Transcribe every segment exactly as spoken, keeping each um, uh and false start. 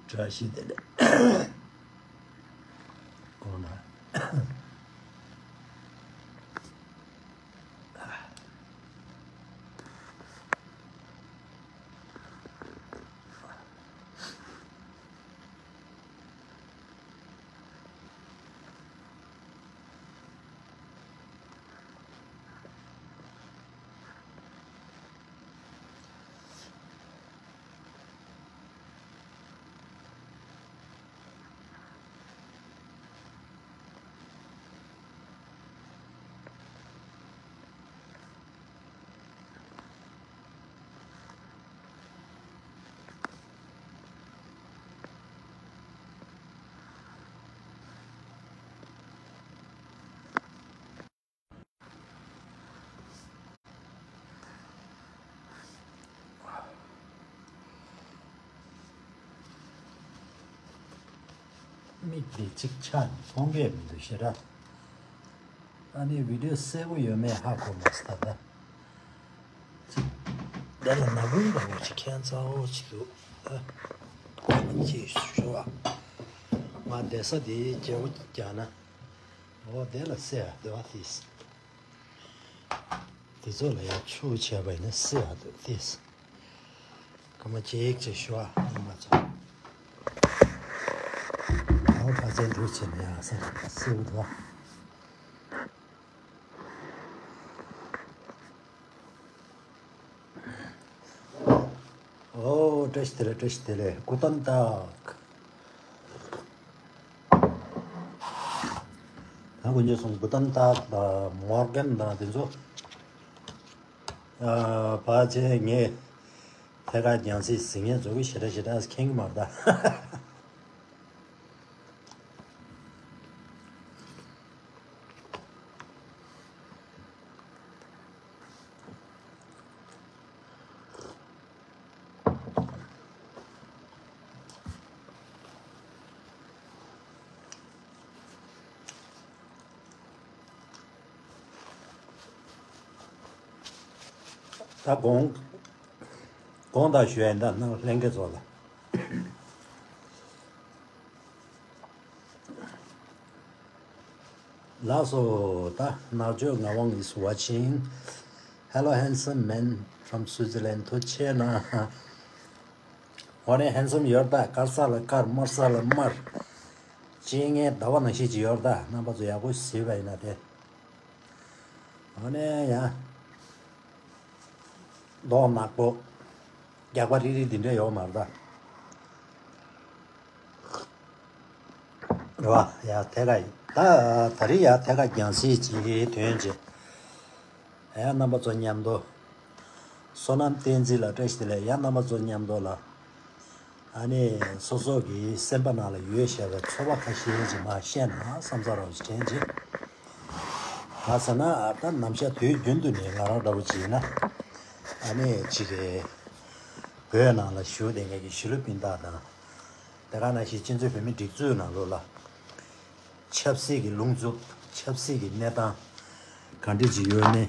བཀྲ་ཤིས་བདེ་ལེགས། གོང་ན། མིག་འདི་གཅིག་ཆག་ནས་མཐོང་གི་མི་འདུག་ཞེ་དྲག་ཨ་ནི་བི་ཌིའོ་གསལ་པོ་ཡོད་མེད་ཧ་གོ་མ་སོང་ད་ལྟ། གཅིག་དེ་ལ་ནག་ཁུང་འདྲ་བོ་ཅིག་ཁྱད་མཚར་པོ་ཅིག་འདུག་ཨ། ཅིག་ཞུ་བ། ང་བསྡད་ས་འདི་རྒྱལ་པོ་རྒྱག་ན། འོ་དེ་ལ་སེ་ཡ་འདོད་པ་དེས། དེ་ཚོ་ལ་ཡང་ཆུ་བྱས་པ་ཡིན་ན་སེ་ཡ་འདོད་དེས། ཁ་མ་ཅིག་ཅིག་ཞུ་བ་ཡིན་མ་ཚོ། ཨའོ་ཕ་ཚན་དུ་ཕྱིན་ཡང་སེ་སེ་བུ་དོ། ཨོ་བཀྲ་ཤིས་བདེ་ལེགས་བཀྲ་ཤིས་བདེ་ལེགས་གུ་ཏན་ཏག་ད་དཀོན་མཆོག་གསུམ་གུ་ཏན་ཏག་དང་མོར་གན་དང་དེ་ཚོ། ཨ་ཕལ་ཆེར་ངས་ཐད་ཀར་རྒྱང་སྲིང་ཟིན་ངེས་བཟོ་གི་ཞེ་དྲག་ཞེ་དྲག་མཁྱེན་གི་མ་རེད་ད། ད་དགོངས་དགོངས་དག་ཞུ་ཡ་ཡིན་ད་ནང་ལྷན་རྒྱས་ཚོ་ལ། ལགས་སོ། ད་ནག་ཆོས་ངག་དབང་is watching. Hello handsome man from Switzerland. ཐུགས་རྗེ་གནང་། འོ་ནས་ཧན་སམ་ཡོད་ད་དཀར་ས་ལ་དཀར་དམར་ས་ལ་དམར། ཅིག་ངའི་ཟླ་བ་ནང་བཞིན་ཅིག་ཡོད་ད་རྣམ་པ་ཚོ་ཡག་པོ་གཟིགས་པ་ཡིན་ན་དེ། འོ་ནས་ཡང་། མདོག་ནག་པོ། རྒྱགས་པ་རིལ་རིལ་འདི་འདྲ་ཡོད་མ་རེད་ད། རེད་བ། ཡ་ཐད་ཀ་ཡིན་ད། ད་རེས་ཡ་ཐད་ཀ་རྒྱང་སྲིང་བྱེད་ཀྱི་དོན་བྱེད། ཡ་རྣམ་པ་ཚོ་མཉམ་དུ། བསོད་ནམས་བསྟན་འཛིན་ལ་བཀྲ་ཤིས་བདེ་ལེགས། ཡ་རྣམ་པ་ཚོ་མཉམ་དུ་ལ། ཨ་ནི་སོ་སོ་གི་སེམས་པ་ནང་ལ་ཡོད་བཞག་པའི་ཚོར་བ་ཁ་ཤས་ཅིག་མར་བཤད་ན་བསམ་ཚར་བ་ཞིག་དྲན་ཅིག་ག་ཟེར་ན་ད་ནམ་ཞག་དུས་རྒྱུན་དུ་ནས་ང་རང་འདྲ་བོ་ཅིག་ཡིན་ན། ཨ་ནི་ཅིག་གི་བོད་ནང་ལ་བཞུགས་བསྡད་མཁན་གྱི་གཞིས་ལུས་སྤུན་ཟླ་དང་། དེ་ག་ནང་བཞིན་སྤྱི་ཚོགས་བོད་མིའི་སྒྲིག་འཛུགས་ནང་ལོགས་ལ། ཆབ་སྲིད་ཀྱི་ལུགས་མཛོད། ཆབ་སྲིད་ཀྱི་གནས་སྟངས་ག་འདྲ་ཅིག་ཡོད་ནས།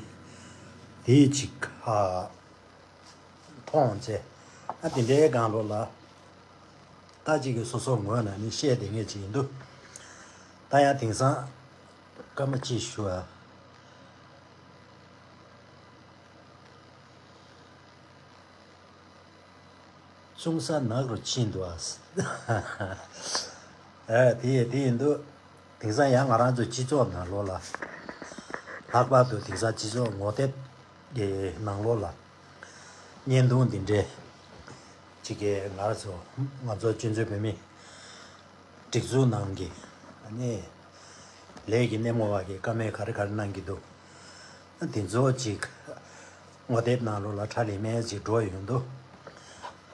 དེའི་ཅིག་ཨ། མཐོང་ཚེ། ཨ་དེ་འདྲའི་སྒང་ལོགས་ལ། ད་ཅིག་གི་སོ་སོ་ངོས་ནས་ནི་བཤད་བསྡད་མཁན་ཅིག་ཡིན་འདུག་ད་ཡང་དེང་སང་སྐར་མ་གཅིག་ཞུ་ཨ། ཅུང་ཟད་ནག་རུ་ཕྱིན་འདུག་ཨ། ཨ་དེ་དེ་ཡིན་འདུག་དེང་སང་ཡང་ང་རང་ཚོའི་སྤྱི་ཚོགས་ནང་ལོགས་ལ། ལྷག་པར་དུ་དེང་སང་སྤྱི་ཚོགས་ངོ་དེབ་ཀྱི་ནང་ལོགས་ལ། བརྙན་ཐུང་འདི་འདྲའི་ཅིག་གིས་ང་རང་ཚོ་ང་ཚོ་སྤྱི་ཚོགས་བོད་མི་སྒྲིག་འཛུགས་ནང་གི་ཨ་ནི་ལས་ཀྱི་སྣེ་མོ་བ་གི་བཀའ་མོལ་ག་རེ་ག་རེ་གནང་གི་འདུག་དེ་ཚོ་ཅིག་ངོ་དེབ་ནང་ལོགས་ལ་ཁྲ་ལི་མེ་ཅིག་འགྲོ་ཡོང་འདུག་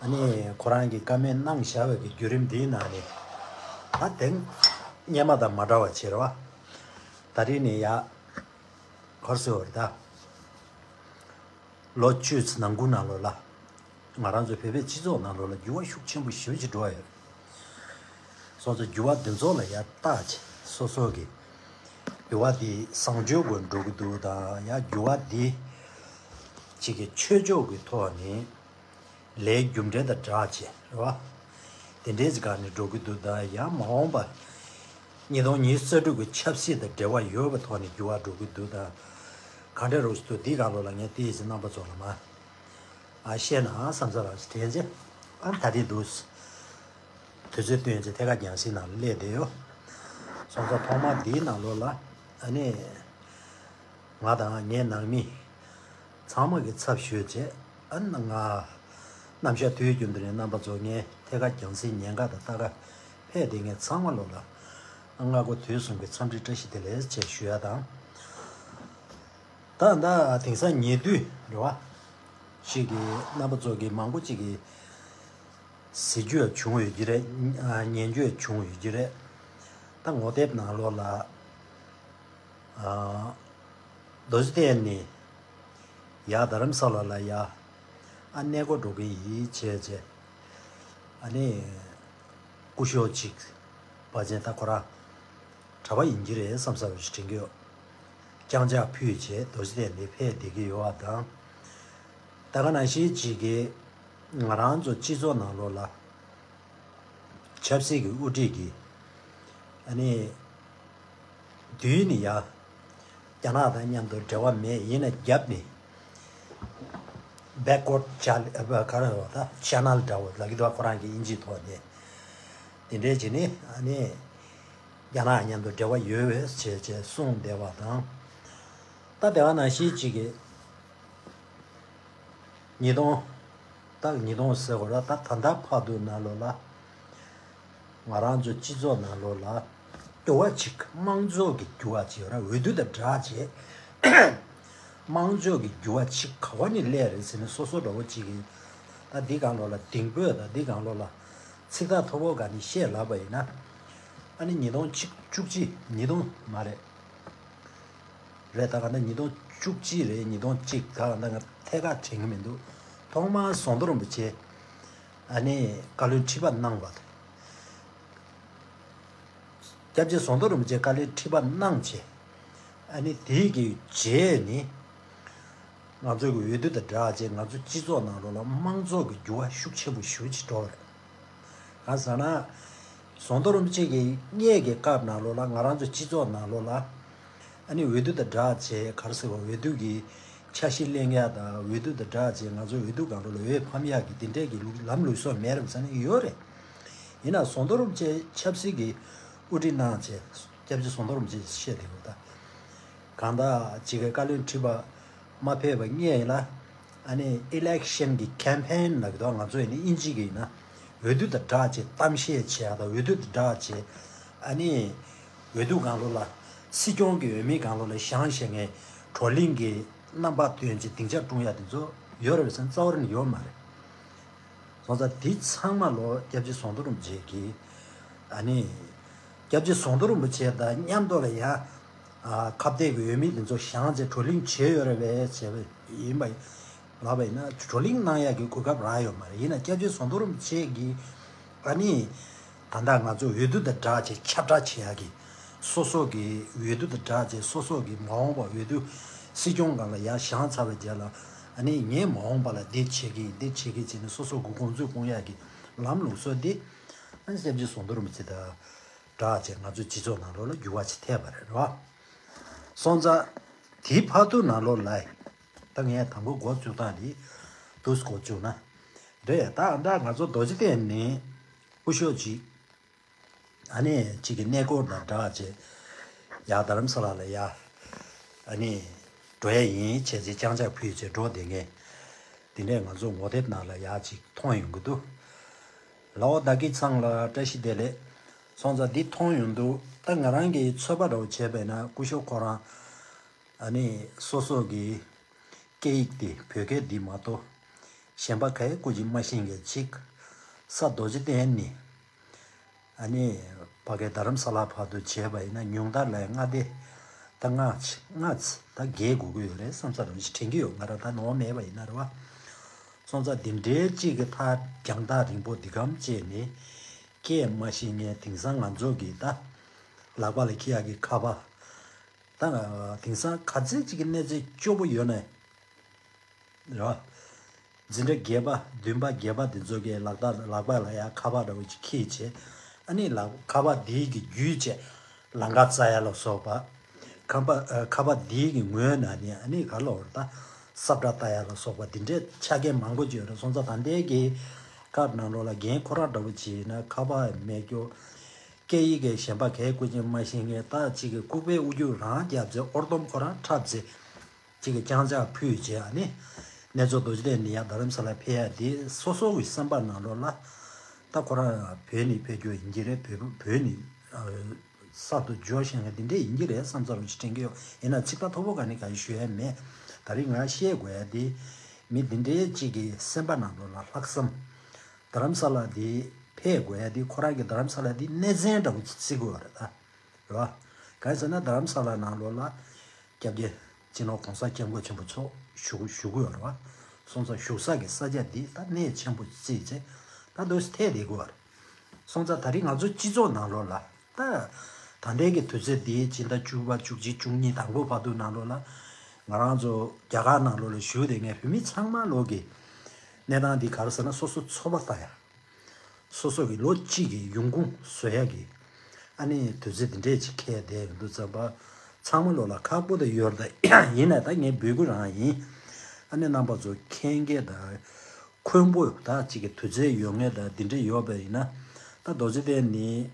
ཨ་ནི་ཁོ་རང་གི་བཀའ་མོལ་གནང་བཞག་པའི་གི་བརྒྱུད་རིམ་འདིའི་ནང་ནས་ད་དེང་སྔོན་མ་དང་མ་འདྲ་བ་བྱེད་རེད་བ། ད་རེས་ནས་ཡ། གར་སོ་རེད་ད། ལོ་བཅུ་ཙམ་ནང་ཁུལ་ནང་ལོགས་ལ། ང་རང་ཚོའི་བོད་པའི་སྤྱི་ཚོགས་ནང་ལོགས་ལ་འགྱུར་བ་ཤུགས་ཆེན་པོ་ཞེ་པོ་ཅིག་འགྲོ་བ་ཡོད། སོ་སོ་འགྱུར་བ་འདི་ཚོ་ལ་ཡར་བལྟས་བྱས་སོ་སོ་གི། འགྱུར་བ་འདི་བཟང་སྤྱོད་སྒོ་འགྲོ་གི་འདུག་དང་ཡང་འགྱུར་བ་འདི། གཅིག་གི་ཆོས་ཕྱོགས་ཀྱི་ཐོག་ནས། ལས་རྒྱུ་འབྲས་དང་སྦྲགས་བྱས་རེད་བ། དེ་འདྲའི་སྒང་ནས་འགྲོ་གི་འདུག་ད་ཡང་མ་འོངས་པ་ཉིས་སྟོང་ཉི་ཤུ་རྩ་དྲུག་གི་ཆབ་སྲིད་དང་འབྲེལ་བ་ཡོད་པའི་ཐོག་ནས་འགྱུར་བ་འགྲོ་གི་འདུག་ད་ག་འདྲ་རོགས་ཞུ་འདུག་འདི་ག་ལོ་ལ་ངས་ཏོག་ཙམ་རྣམ་པ་ཚོ་ལ་མ་ཨ་བཤད་ན་བསམ་ས་རང་ཞིག་དྲན་ཅེ་ཨ་ད་དེ་འདུག་དུས་ཚོད་བཏོན་ཅེ་ཐད་ཀར་རྒྱང་སྲིང་ནང་ལ་སླེབས་བསྡད་ཡོད། སོང་ཙང་ཐོག་མ་འདིའི་ནང་ལོགས་ལ་ཨ་ནི། ང་དང་ངའི་ནང་མི་ཚང་མ་གི་ཚབ་ཞུས་བྱས་ཨ་ནི་ང་རྣམ་གཞག་དུས་རྒྱུན་དུ་ནས་རྣམ་པ་ཚོ་ངའི་ཐད་ཀར་རྒྱང་སྲིང་ཉན་ག་དང་ལྟ་ག་ཕེབས་བསྡད་མཁན་ཚང་མ་ལོ་ལ་སྔ་དགོང་དུས་གསུམ་གྱི་འཚམས་འདྲི་བཀྲ་ཤིས་བདེ་ལེགས་བཅས་ཞུ་ཡ་དང་། ད་ད་དེང་སང་ཉེ་དུས་རེད་བ། ཞིག་གི་རྣམ་པ་ཚོ་གི་མང་པོ་ཅིག་གི་གཟིགས་རྒྱུ་ཡང་བྱུང་ཡོད་ཀྱི་རེད། ཉན་རྒྱུ་ཡང་བྱུང་ཡོད་ཀྱི་རེད། ད་ངོ་དེབ་ནང་ལོགས་ལ། རྡོ་རྗེ་གདན་ནས་ཡར་རྡ་རམ་ས་ལ་ལ་ཡར་ཨ་གནས་སྐོར་འགྲོ་གི་ཡིན་བྱས་བྱས་ཨ་ནི་སྐུ་ཞབས་ཅིག་པ་ཅན་ད་ཁོ་རང་གྲྭ་པ་ཡིན་གྱི་རེད་བསམ་ས་རུ་ཞིག་དྲན་གྱི་ཡོད། ལྕང་ལྕག་ཕུད་བྱས་རྡོ་རྗེ་གདན་ནས་ཕེབས་བསྡད་ཀྱི་ཡོད་པ་དང་། ད་ག་ནང་བཞིན་ཅིག་གི་ང་རང་ཚོ་སྤྱི་ཚོགས་ནང་ལོགས་ལ། ཆབ་སྲིད་ཀྱི་དབུ་ཁྲིད་ཀྱིས་ཨ་ནི་དུས་ནི་ཡ་རྒྱ་ནག་དང་མཉམ་དུ་འབྲེལ་བ་མེད་ཡིན་ན་རྒྱབ་ནི་backward channel ག་རེ་ད་channel འདྲ་བོ་ལབ་ཀྱི་འདུག་ཁོ་རང་གི་དབྱིན་ཇིའི་ཐོག་ནས་དེ་འདྲའི་བྱས་ནི་ཨ་ནི་རྒྱ་ནག་མཉམ་དུ་འབྲེལ་བ་ཡོད་པས་བྱས་བྱས་གསུངས་བསྡད་པ་དང་། ད་དེ་བ་ནང་བཞིན་ཅིག་གི་ཉིས་སྟོང་། ད་ཉིས་སྟོང་ཟེར་བ་ལ་ད་ད་ལྟ་བར་དུ་ནང་ལོགས་ལ། ང་རང་ཚོ་སྤྱི་ཚོགས་ནང་ལོགས་ལ། འགྱུར་བ་ཅིག་དམངས་གཙོ་གི་འགྱུར་བ་ཅིག་ཡོད་ར་འོས་བསྡུ་དང་སྦྲགས་བྱས། དམངས་གཙོ་གི་འགྱུར་བ་ཅིག་ག་བ་ནས་སླེབས་རེད་ཟེར་ནས་སོ་སོ་འདྲ་བོ་ཅིག་གིས། ད་འདི་སྒང་ལོགས་ལ་གདེང་སྤོས་དང་འདི་སྒང་ལོགས་ལ། ཚིག་ཐག་མཐོ་པོ་སྒང་ནས་བཤད་ལབ་པ་ཡིན་ན། ཨ་ནི་ཉིས་སྟོང་བཅུ་གཅིག་ཉིས་སྟོང་མ་རེད། རེད་ད་ག་ད་ཉིས་སྟོང་བཅུ་གཅིག་རེད་ཉིས་སྟོང་གཅིག་ད་ག་ད་ང་ཐད་ཀར་དྲན་གི་མི་འདུག་ཐོག་མར་ཟམ་གདོང་རིན་པོ་ཆེ་ཨ་ནི་བཀའ་བློན་ཁྲི་པ་གནང་བ། སྐྱབས་རྗེ་ཟམ་གདོང་རིན་པོ་ཆེ་བཀའ་བློན་ཁྲི་པ་གནང་བྱས་ཨ་ནི་དེའི་གི་རྗེས་ནི་ང་ཚོ་གི་འོས་བསྡུ་དང་སྦྲགས་བྱས་ང་ཚོ་སྤྱི་ཚོགས་ནང་ལོགས་ལ་དམངས་གཙོ་གི་འགྱུར་བ་ཤུགས་ཆེན་པོ་ཞེ་པོ་ཅིག་འགྲོ་བ་རེད། གང་ཟེར་ན། ཟམ་གདོང་རིན་པོ་ཆེ་གི་སྔོན་གྱི་སྐབས་ནང་ལོགས་ལ་ང་རང་ཚོ་སྤྱི་ཚོགས་ནང་ལོགས་ལ། ཨ་ནི་འོས་བསྡུ་དང་སྦྲགས་བྱས་ག་རེ་ཟེར་བ་འོས་བསྡུ་གི་འཆར་གཞི་གླེང་ཡ་དང་འོས་བསྡུ་དང་སྦྲགས་བྱས་ང་ཚོ་འོས་བསྡུ་སྒང་ལོགས་ལ་འོས་ཕམ་ཡ་གི་དེ་འདྲས་ཀྱི་ལུགས་ལམ་ལུགས་སྲོལ་མེད་རེད་ཟེར་ནས་ཡོད་རེད། ཡིན་ན་ཟམ་གདོང་རིན་པོ་ཆེ་ཆབ་སྲིད་ཀྱི་དབུ་ཁྲིད་གནང་བྱས་སྐྱབས་རྗེ་ཟམ་གདོང་རིན་པོ་ཆེ་བཤད་དེ་ཡོད་ད། གང་ལྟར་ཅིག་གི་བཀའ་བློན་ཁྲི་པ་མ་ཕེབས་པ་སྔོན་ལ། ཨ་ནི་election གི་campaign ལབ་ཀྱི་འདུག་ང་ཚོ་ཡིན་ན་དབྱིན་ཇི་གི་ཡིན་ན་འོས་བསྡུ་དང་སྦྲགས་བྱས་གཏམ་བཤད་བྱེད་ཡ་དང་འོས་བསྡུ་དང་སྦྲགས་བྱས་ཨ་ནི་འོས་བསྡུ་སྒང་ལོགས་ལ་སྲིད་སྐྱོང་གི་འོས་མི་སྒང་ལོགས་ལ་བཞེངས་བཞེངས་མཁན་བགྲོ་གླེང་གི་རྣམ་པ་སྟོན་བྱས་སྡིངས་ཆ་བསྐྲུན་ཡ་དེ་ཚོ་ཡོད་རེད་ཟེར་ན་རྩ་བ་ནས་ཡོད་མ་རེད། སོང་ཙང་དེ་ཚང་མ་ལོ་སྐྱབས་རྗེ་ཟམ་གདོང་རིན་པོ་ཆེ་གིས་ཨ་ནི་སྐྱབས་རྗེ་ཟམ་གདོང་རིན་པོ་ཆེ་དང་མཉམ་དུ་ལ་ཡང་ཁ་གཏད་ཀྱི་འོས་མི་དེ་ཚོ་བཞེངས་བྱས་བགྲོ་གླེང་བྱས་ཡོད་རེད་པས་བྱས་པ་ཡིན་པ་ལབ་པ་ཡིན་ན་བགྲོ་གླེང་གནང་ཡག་གི་གོ་སྐབས་རག་ཡོད་མ་རེད། ཡིན་ན་སྐྱབས་རྗེ་ཟམ་གདོང་རིན་པོ་ཆེ་གིས་ཨ་ནི་ད་ལྟ་ང་ཚོ་འོས་བསྡུ་དང་སྦྲགས་བྱས་ཁྱབ་བསྒྲགས་བྱེད་ཡག་གི་སོ་སོ་གི་འོས་བསྡུ་དང་སྦྲགས་བྱས་སོ་སོ་གི་མ་འོངས་པ་འོས་བསྡུ་སྲིད་སྐྱོང་སྒང་ལ་ཡར་བཞེངས་ཚར་བའི་རྗེས་ལ་ཨ་ནི་ངས་མ་འོངས་པ་ལ་འདི་བྱེད་ཀྱི་ཡིན་འདི་བྱེད་ཀྱི་བྱས་ནས་སོ་སོ་གི་དགོངས་ཚུལ་སྐོང་ཡག་གི་ལམ་ལུགས་སྲོལ་འདི་ཨ་ནི་སྐྱབས་རྗེ་ཟམ་གདོང་རིན་པོ་ཆེ་དང་སྦྲགས་བྱས་ང་ཚོའི་སྤྱི་ཚོགས་ནང་ལོགས་ལ་འགྱུར་བ་ཅིག་ཐེབས་པ་རེད་རོ། སོང་ཙང་དེའི་བར་དུ་ནང་ལོགས་ལ་ད་ངས་དང་པོ་འགོ་བཙུགས་སྟངས་འདི་དུས་འགོ་བཙུགས་ན་རེད། ད་ད་ང་ཚོ་རྡོ་རྗེ་གདན་ནས་སྐུ་ཞབས་ཅིག་ཨ་ནི་གཅིག་གི་གནས་སྐོར་དང་སྦྲགས་བྱས་ཡར་རྡ་རམ་ས་ལ་ལ་ཡར་ཨ་ནི་འགྲོ་ཡ་ཡིན་བྱས་ཚེ་ལྕང་ལྕག་ཕུད་བྱས་འགྲོ་བསྡད་མཁན་དེ་འདྲས་ང་ཚོ་ངོ་དེབ་ནང་ལ་ཡར་གཅིག་མཐོང་ཡོང་གི་འདུག་ལའོ་ད་སྐྱིད་ཚང་ལ་བཀྲ་ཤིས་བདེ་ལེགས། སོང་ཙང་འདི་མཐོང་ཡོང་དུས་ད་ང་རང་གིས་ཚོད་དཔག་འདྲ་བོ་བྱས་པས་ན་སྐུ་ཞབས་ཁོ་རང་ཨ་ནི་སོ་སོ་གི་སྐད་ཡིག་དེ་བོད་སྐད་འདི་མ་གཏོགས་གཞན་པ་ག་ཡེ་སྐུ་མཁྱེན་མ་ཤེས་མཁན་གཅིག་ས་རྡོ་རྗེ་གདན་ནས་ཨ་ནི་ཕ་གའི་རྡ་རམ་ས་ལ་བར་དུ་བྱས་པ་ཡིན་ན་ཉུང་མཐར་ལ་ཡང་མངའ་སྡེ་ད་ལྔ་ཆ་ལྔ་ཙམ་ད་བརྒལ་དགོས་ཀྱི་ཡོད་རེད་བསམ་ས་རང་ཞིག་དྲན་གྱི་ཡོད། ང་རང་ད་ནོར་མེད་པ་ཡིན་ན་རེད་བ། སོང་ཙང་འདི་འདྲའི་གཅིག་གི་ཐག་རྒྱང་ཐག་རིང་པོ་འདི་གམ་བཅད་ནས་སྐད་མ་ཤེས་མཁན་དེང་སང་ང་ཚོ་གི་ད་ལག་པ་ལ་འཁྱེར་ཡག་གི་ཁ་པར་ད་དེང་སང་ག་ཚད་ཅིག་གི་གནས་ཚད་སྐྱོ་པོ་ཡོད་ན་རེད་བ། འཛིན་གྲྭ་བརྒྱད་པ་བདུན་པ་བརྒྱད་པ་འདི་ཚོ་གི་ལག་ལག་པ་ལ་ཡ་ཁ་པར་འདྲ་བོ་ཅིག་འཁྱེར་བྱས། ཨ་ནི་ལག་ཁ་པར་འདིའི་གི་བརྒྱུད་བྱས་ལམ་ཁ་བཙལ་ཡ་ལ་སོགས་པ། ཁ་པར་ཨ་ཁ་པར་འདིའི་གི་ངོས་ནས་ནི་ཨ་ནི་ག་ལབ་དགོས་རེད་ད། ས་བཀྲ་ལྟ་ཡ་ལ་སོགས་པ་འདི་འདྲའི་ཆ་རྐྱེན་མང་པོ་ཅིག་ཡོད་རེད། སོང་ཙང་ད་ལྟའི་གི་སྐབས་ནང་ལོགས་ལ་རྒན་ཁོ་རང་འདྲ་བོ་ཅིག་ཡིན་ན་ཁ་པར་མེད་རྒྱུ། སྐད་ཡིག་གི་གཞན་པ་གའི་སྐུ་མཁྱེན་མ་ཤེས་མཁན་ད་ཅིག་གི་ལྐུགས་པའི་དབུ་རྒྱུག་རང་བརྒྱབ་ཚེ་ཨོར་སྡོམ་ཁོ་རང་འཁྲབ་ཚེ། ཅིག་གི་རྐྱང་ཕྱག་ཕུལ་བྱས་ཨ་ནི། གནས་མཆོག་རྡོ་རྗེ་གདན་ནས་ཡར་རྡ་རམ་ས་ལ་ཕེབས་ཡ་དེ་སོ་སོ་གི་སེམས་པ་ནང་ལོགས་ལ། ད་ཁོ་རང་བོད་ནས་ཕེབས་རྒྱུ་ཡིན་གྱི་རེད། བོད་བོད་ནས་གསར་དུ་འབྱོར་བཞག་མཁན་དེ་འདྲས་ཡིན་གྱི་རེད་བསམ་ཚར་བ་ཞིག་དྲན་གྱི་ཡོད། ཡིན་ན་ཚིག་ཐག་མཐོ་པོ་ག་ནས་ག་ཞིག་ཞུ་ཡ་མེད། ད་རེས་ང་བཤད་དགོས་ཡ་དེ། མི་འདི་འདྲའི་ཅིག་གི་སེམས་པ་ནང་ལོགས་ལ་ལྷག་བསམ། རྡ་རམ་ས་ལ་དེ་ཕེབས་དགོས་ཡ་དེ་ཁོ་རང་གི་རྡ་རམ་ས་ལ་དེ་གནས་མཚན་འདྲ་བོ་ཅིག་བརྩི་དགོས་པ་རེད་ད། རེད་བ། གང་ཡིན་ཟེར་ན་རྡ་རམ་ས་ལ་ནང་ལོགས་ལ་སྐྱབས་རྗེ་སྤྱི་ནོར་༸གོང་ས་༸སྐྱབས་མགོན་ཆེན་པོ་མཆོག་བཞུགས་བཞུགས་ཀྱི་ཡོད་རེད་བ། སོང་ཙང་བཞུགས་ས་གི་ས་ཆ་འདི་ད་གནད་ཆེན་པོ་བརྩིས་ཚེ་ད་འདུག་སེ་ཐད་བསྡད་དགོས་པ་རེད། སོང་ཙང་ད་རེས་ང་ཚོ་སྤྱི་ཚོགས་ནང་ལོགས་ལ་ད་ད་ལྟའི་གི་དུས་ཚོད་འདིའི་སྤྱི་ཟླ་བཅུ་པ་བཅུ་གཅིག་བཅུ་གཉིས་དང་པོ་བར་དུ་ནང་ལོགས་ལ་ང་རང་ཚོ་རྒྱ་གར་ནང་ལོགས་ལ་བཞུགས་བསྡད་མཁན་བོད་མི་ཚང་མ་ལོག་གི་གནས་སྟངས་འདི་ག་རེ་ཟེར་ན་སོ་སོ་འཚོ་བ་ལྟ་ཡ། སོ་སོ་གི་ལོ་གཅིག་གི་ཡོང་ཁུངས་བཟོ་ཡ་གི་ཨ་ནི་དུས་ཚོད་འདི་འདྲས་ཅིག་འཁེལ་བསྡད་ཡོང་དུས་ཙམ་པ་ཚང་མ་ལོག་ལ་ཁག་པོ་དང་ཡོད་རེད། ད་ཡིན་ནའི་ད་ངས་འབོད་སྐུལ་རང་ཡིན། ཨ་ནི་རྣམ་པ་ཚོ་མཁྱེན་གྱི་དང་མཁོན་པོ་ད་ཅིག་གི་དུས་ཚོད་ཡོད་མཁན་དང་འདི་འདྲས་ཡོད་པ་ཡིན་ན་ད་རྡོ་རྗེ་གདན་ནི་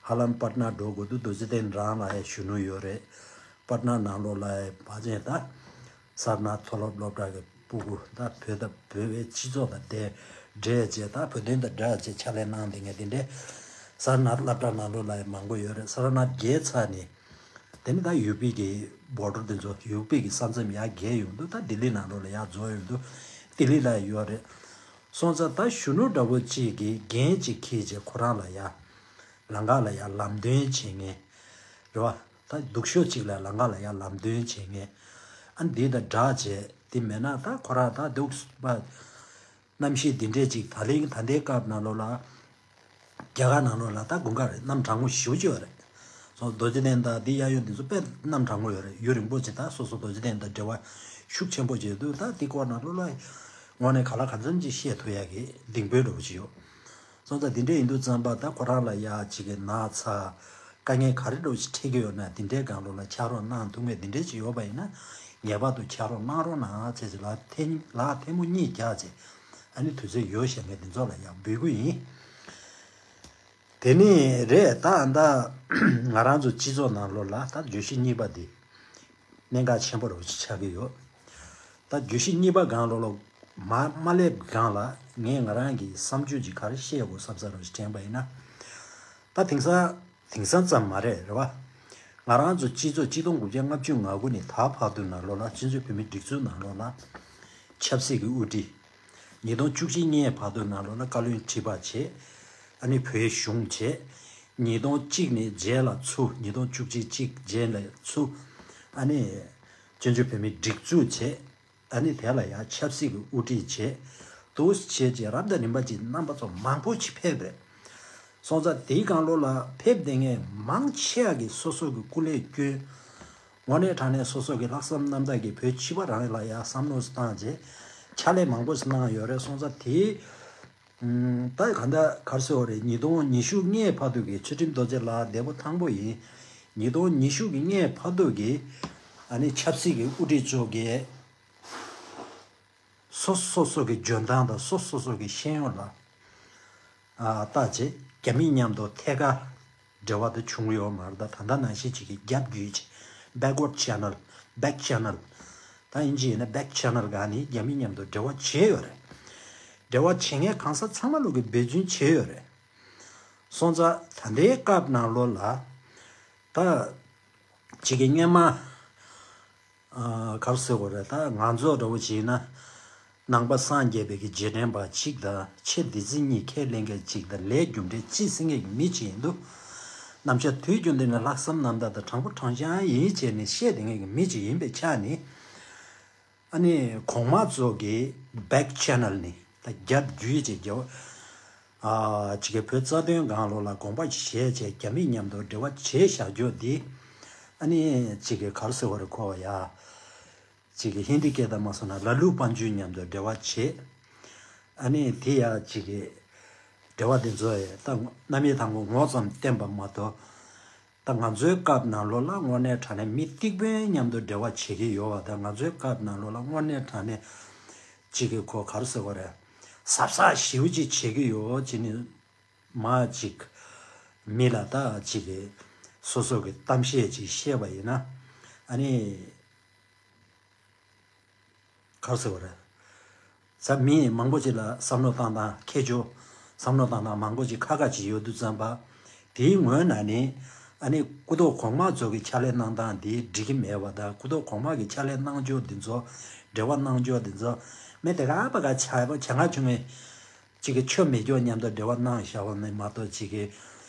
ཧ་ལམ་པཊ་ན་འགྲོ་དགོས་འདུག་རྡོ་རྗེ་གདན་རང་ལ་ཡ་གཞོན་ནུ་ཡོད་རེད། པཊ་ན་ནང་ལོགས་ལ་ཡ་ཕལ་ཆེར་ད། སར་ནཱཐ་མཐོ་སློབ་སློབ་གྲྭ་གི་སྤུ་གུ་ད་བོད་ད་བོད་པའི་སྤྱི་ཚོགས་དང་འབྲེལ་འབྲེལ་བྱས་ད་བོད་དོན་དང་འབྲེལ་བྱས་ཕྱག་ལས་གནང་བསྡད་མཁན་དེ་འདྲས། སར་ནཱཐ་སློབ་གྲྭ་ནང་ལོགས་ལ་ཡང་མང་པོ་ཡོད་རེད། སར་ནཱཐ་བརྒལ་ཚར་ནས་དེ་ནི་ད་ཡུ་པི་གི་བོར་ཌར་དེ་ཚོ་ཡུ་པི་གི་ས་མཚམས་ཡར་བརྒལ་ཡོང་དུས་ད་ལྡི་ལི་ནང་ལོགས་ལ་ཡར་འཛུལ་ཡོང་དུས་ལྡི་ལི་ལ་ཡོད་རེད། སོང་ཙང་ད་གཞོན་ནུ་འདྲ་པོ་གཅིག་གིས་འགན་གཅིག་འཁྱེར་བྱས་ཁོ་རང་ལ་ཡ་ལམ་ཁ་ལ་ཡ་ལམ་སྟོན་བྱེད་མཁན་རེད་བ། ད་སྡུག་ཤོས་གཅིག་ལ་ལམ་ཁ་ལ་ཡ་ལམ་སྟོན་བྱེད་མཁན། ཨ་འདི་དང་འདྲ་བྱས་དེ་མེད་ན་ད་ཁོ་རང་ད་སྡུག་པ། གནམ་གཤིས་འདི་འདྲས་ཅིག་ད་ལན་ད་ལྟའི་སྐབས་ནང་ལོགས་ལ་རྒྱ་གར་ནང་ལོགས་ལ་ད་དགུན་ཁ་རེད། གནམ་གྲང་མོ་ཞེ་པོ་ཅིག་ཡོད་རེད། སོ་རྡོ་རྗེ་གདན་དང་འདི་གཡས་གཡོན་འདི་ཚོ་དཔེ་གནམ་གྲང་མོ་ཡོད་རེད། ཡུན་རིང་པོ་ཅིག་ད་སོ་སོ་རྡོ་རྗེ་གདན་དང་འབྲེལ་བ་ཤུགས་ཆེན་པོ་བྱས་འདུག་ད་འདི་སྐོར་ནང་ལོགས་ལ་དངོས་གནས་ག་ལ་གང་འཚམ་ཅིག་བཤད་ཐུབ་ཡ་གི་གདེང་སྤོབས་འདྲ་པོ་ཅིག་ཡོད། སོང་ཙང་འདི་འདྲས་ཡིན་དུས་ཙམ་པ་ད་ཁོ་རང་ལ་ཡ་ཅིག་གི་ན་ཚ་དཀའ་ངལ་ག་རེ་འདྲ་པོ་ཅིག་འཕྲད་ཀྱི་ཡོད་ན་འདི་འདྲའི་སྒང་ལོགས་ལ་ཕྱག་རོགས་གནང་ཐུབ་མཁན་འདི་འདྲས་ཅིག་ཡོད་པ་ཡིན་ན་ངེས་པར་དུ་ཕྱག་རོགས་གནང་རོགས་གནང་ཟེར་ཅིག་ལག་ཐེ་ལག་ཐལ་མོ་གཉིས་རྒྱག་ཅིག་ཨ་ནི་དུས་ཚོད་ཡོད་བཤད་མཁན་འདི་ཚོ་ལ་ཡང་འབོད་སྐུལ་ཡིན། དེ་ནས་རེད་ད་ད་ང་རང་ཚོ་སྤྱི་ཚོགས་ནང་ལོགས་ལ་ད་བརྗོད་གཞི་གཉིས་པ་འདི་གནད་འགག་ཆེན་པོ་རུ་ཆགས་ཀྱི་ཡོད། ད་བརྗོད་གཞི་གཉིས་པ་སྒང་ལོགས་ལ་མ་མ་སླེབས་སྒང་ལ་ངས་ང་རང་གི་བསམ་ཚུལ་ཅིག་ག་རེ་བཤད་དགོས་བསམ་ས་རུ་དྲན་པ་ཡིན་ན། ད་དེང་སང་དེང་སང་ཙམ་མ་རེད་རེད་བ། ང་རང་ཚོ་སྤྱི་ཚོགས་གཅིག་སྟོང་དགུ་བརྒྱ་ལྔ་བཅུ་ང་དགུ་ནས་ད་བར་དུ་ནང་ལོགས་ལ་སྤྱི་ཚོགས་བོད་མིའི་སྒྲིག་འཛུགས་ནང་ལོགས་ལ་ཆབ་སྲིད་ཀྱི་དབུ་ཁྲིད། ཉིས་སྟོང་བཅུ་གཅིག་ནས་བར་དུ་ནང་ལོགས་ལ་བཀའ་བློན་ཁྲི་པ་བྱས། ཨ་ནི་བོད་གཞུང་བྱས། ཉིས་སྟོང་གཅིག་ནས་རྗེས་ལ་ཚུར་ཉིས་སྟོང་བཅུ་གཅིག་གཅིག་རྗེས་ལ་ཚུར། ཨ་ནི་བཙན་བྱོལ་བོད་མིའི་སྒྲིག་འཛུགས་བྱས། ཨ་ནི་དེ་ལ་ཡང་ཆབ་སྲིད་ཀྱི་དབུ་ཁྲིད་བྱས། འདུག་བྱས་རྗེས་རབ་དང་རིམ་པ་ཅིག་རྣམ་པ་ཚོ་མང་པོ་ཅིག་ཕེབས་རེད། སོང་ཙང་དེའི་སྒང་ལོགས་ལ་ཕེབས་བསྡད་མཁན་མང་ཆེ་བ་གིས་སོ་སོ་གི་སྐུ་ལས་བསྐྱོན། དངོས་གནས་དྲང་གནས་སོ་སོ་གི་ལྷག་བསམ་རྣམ་དག་གིས་བོད་སྤྱི་པ་རང་ལ་ཡང་བསམ་བློ་བཏང་རྗེས་ཕྱག་ལས་མང་པོ་ཞིག་གནང་ཡོད་རེད། སོང་ཙང་དེའི་ད་ག་འདྲ་ག་རེ་ཟེར་བ་རེད། ཉིས་སྟོང་ཉི་ཤུ་སྔའི་བར་དུ་གི་ཚུལ་ཁྲིམས་རྡོ་རྗེ་ལགས་འདས་པོ་ཐང་པོ་ཡིན། ཉིས་སྟོང་ཉི་ཤུ་གི་སྔའི་བར་དུ་གི་ཨ་ནི་ཆབ་སྲིད་ཀྱི་དབུ་ཁྲིད་ཚོ་གིས་སོ་སོ་སོ་གི་འཇོན་ཐང་དང་སོ་སོ་སོ་གི་ཤེས་ཡོན་ལ་ཨ་བལྟ་བྱས་རྒྱ་མི་མཉམ་དུ་ཐད་ཀར་འབྲེལ་བ་དེ་བྱུང་ཡོད་མ་རེད། ད་ད་ལྟ་ནང་བཞིན་ཅིག་གི་རྒྱབ་བརྒྱུད་བྱས་backward channel, back channel, ད་ཨིན་ཇི་ཡིན་ན་back channel སྒང་ནས་རྒྱ་མི་མཉམ་དུ་འབྲེལ་བ་བྱས་ཡོད་རེད། འབྲེལ་བ་བྱེད་མཁན་གང་ས་ཚང་མ་ལོག་གིས་འབད་བརྩོན་བྱས་ཡོད་རེད། སོང་ཙང་ད་ལྟའི་སྐབས་ནང་ལོགས་ལ་ད་ཅིག་གི་སྔོན་མ་ཨ་ག་རེ་ཟེར་དགོས་རེད། ད་ང་ཚོ་འདྲ་བོ་བྱས་ན་ནང་པ་སངས་རྒྱས་པའི་གི་རྗེས་དྲན་པ་གཅིག་དང་ཆེ་བདུད་རྩི་གཉིས་ཁས་ལེན་མཁན་གཅིག་དང་ལས་རྒྱུ་འབྲས་གཅིག་ཟེར་མཁན་གྱི་མི་གཅིག་ཡིན་འདུག་རྣམ་གཞག་དུས་རྒྱུན་དུ་ནི་ལྷག་བསམ་རྣམ་དག་དང་དྲང་པོ་དྲང་བཞག་ཡིན་བྱས་ནས་བཤད་བསྡད་མཁན་གྱི་མི་གཅིག་ཡིན་པའི་ཆ་ནས། ཨ་ནི་གོང་མ་ཚོ་གི་back channel ནས་ད་རྒྱབ་བརྒྱུད་ཅིག་རྒྱབ། ཨ་ཅིག་གི་བོད་རྩ་དོན་སྒང་ལོགས་ལ་དགོངས་པ་བཞེས་བྱས་རྒྱ་མི་མཉམ་དུ་འབྲེལ་བ་བྱས་བཞག་རྒྱུ་འདི། ཨ་ནི་ཅིག་གི་ག་རེ་ཟེར་བ་རེད་ཁོ་བ་ཡ། ཅིག་གི་ཧིན་དི་སྐད་དང་མ་སོང་ན་ལ་ལུ་པན་ཇུ་མཉམ་དུ་འབྲེལ་བ་བྱས། ཨ་ནི་དེ་ཡང་ཅིག་གི་འབྲེལ་བ་དེ་ཚོ་ཡང་ད་རྣམ་དབྱེ་དང་པོ་ངོ་ཙམ་བསྟན་པ་མ་གཏོགས། ད་ང་ཚོའི་སྐབས་ནང་ལོགས་ལ་དངོས་གནས་དྲང་གནས་མི་གཏིག་པའི་མཉམ་དུ་འབྲེལ་བ་བྱེད་ཀྱི་ཡོད་པ་དང་། ང་ཚོའི་སྐབས་ནང་ལོགས་ལ་དངོས་གནས་དྲང་གནས་ཅིག་གི་ཁོ་ག་རེ་ཟེར་དགོས་རེད། གཟབ་གཟབ་ཞེ་པོ་ཅིག་བྱེད་ཀྱི་ཡོད་ཅེས་ནི་མ་ཅིག་མི་ལ་ད་ཅིག་གི་སོ་སོ་གི་གཏམ་བཤད་ཅིག་བཤད་པ་ཡིན་ན། ཨ་ནི། ག་རེ་ཟེར་བ་རེད། ས་མི་མང་པོ་ཅིག་ལ་བསམ་བློ་བཏང་སྟངས་ཁྱད་ཆོས། བསམ་བློ་བཏང་སྟངས་མང་པོ་ཅིག་ཁ་ཁ་ཅིག་ཡོད་དུས་ཙམ་པ། དེའི་ངོས་ནས་ནི། ཨ་ནི་སྐུ་ཐོག་གོང་མ་ཚོ་གི་ཕྱག་ལས་གནང་སྟངས་དེ་འགྲིག་གི་མེད་པ་དང་། སྐུ་ཐོག་གོང་མ་གི་ཕྱག་ལས་གནང་ཕྱོགས་འདི་ཚོ། འབྲེལ་བ་གནང་ཕྱོགས་འདི་ཚོ། མི་དེ་ག་པ་ག་ཆ་བ་ཆ་ང་ཆུང་ངེ་ཅིག་གི་ཆོ་མེད་ཀྱོག་མཉམ་དུ་འབྲེལ་བ་གནང་བཞག་པ་ནི་མ་གཏོགས། ཅིག་གི་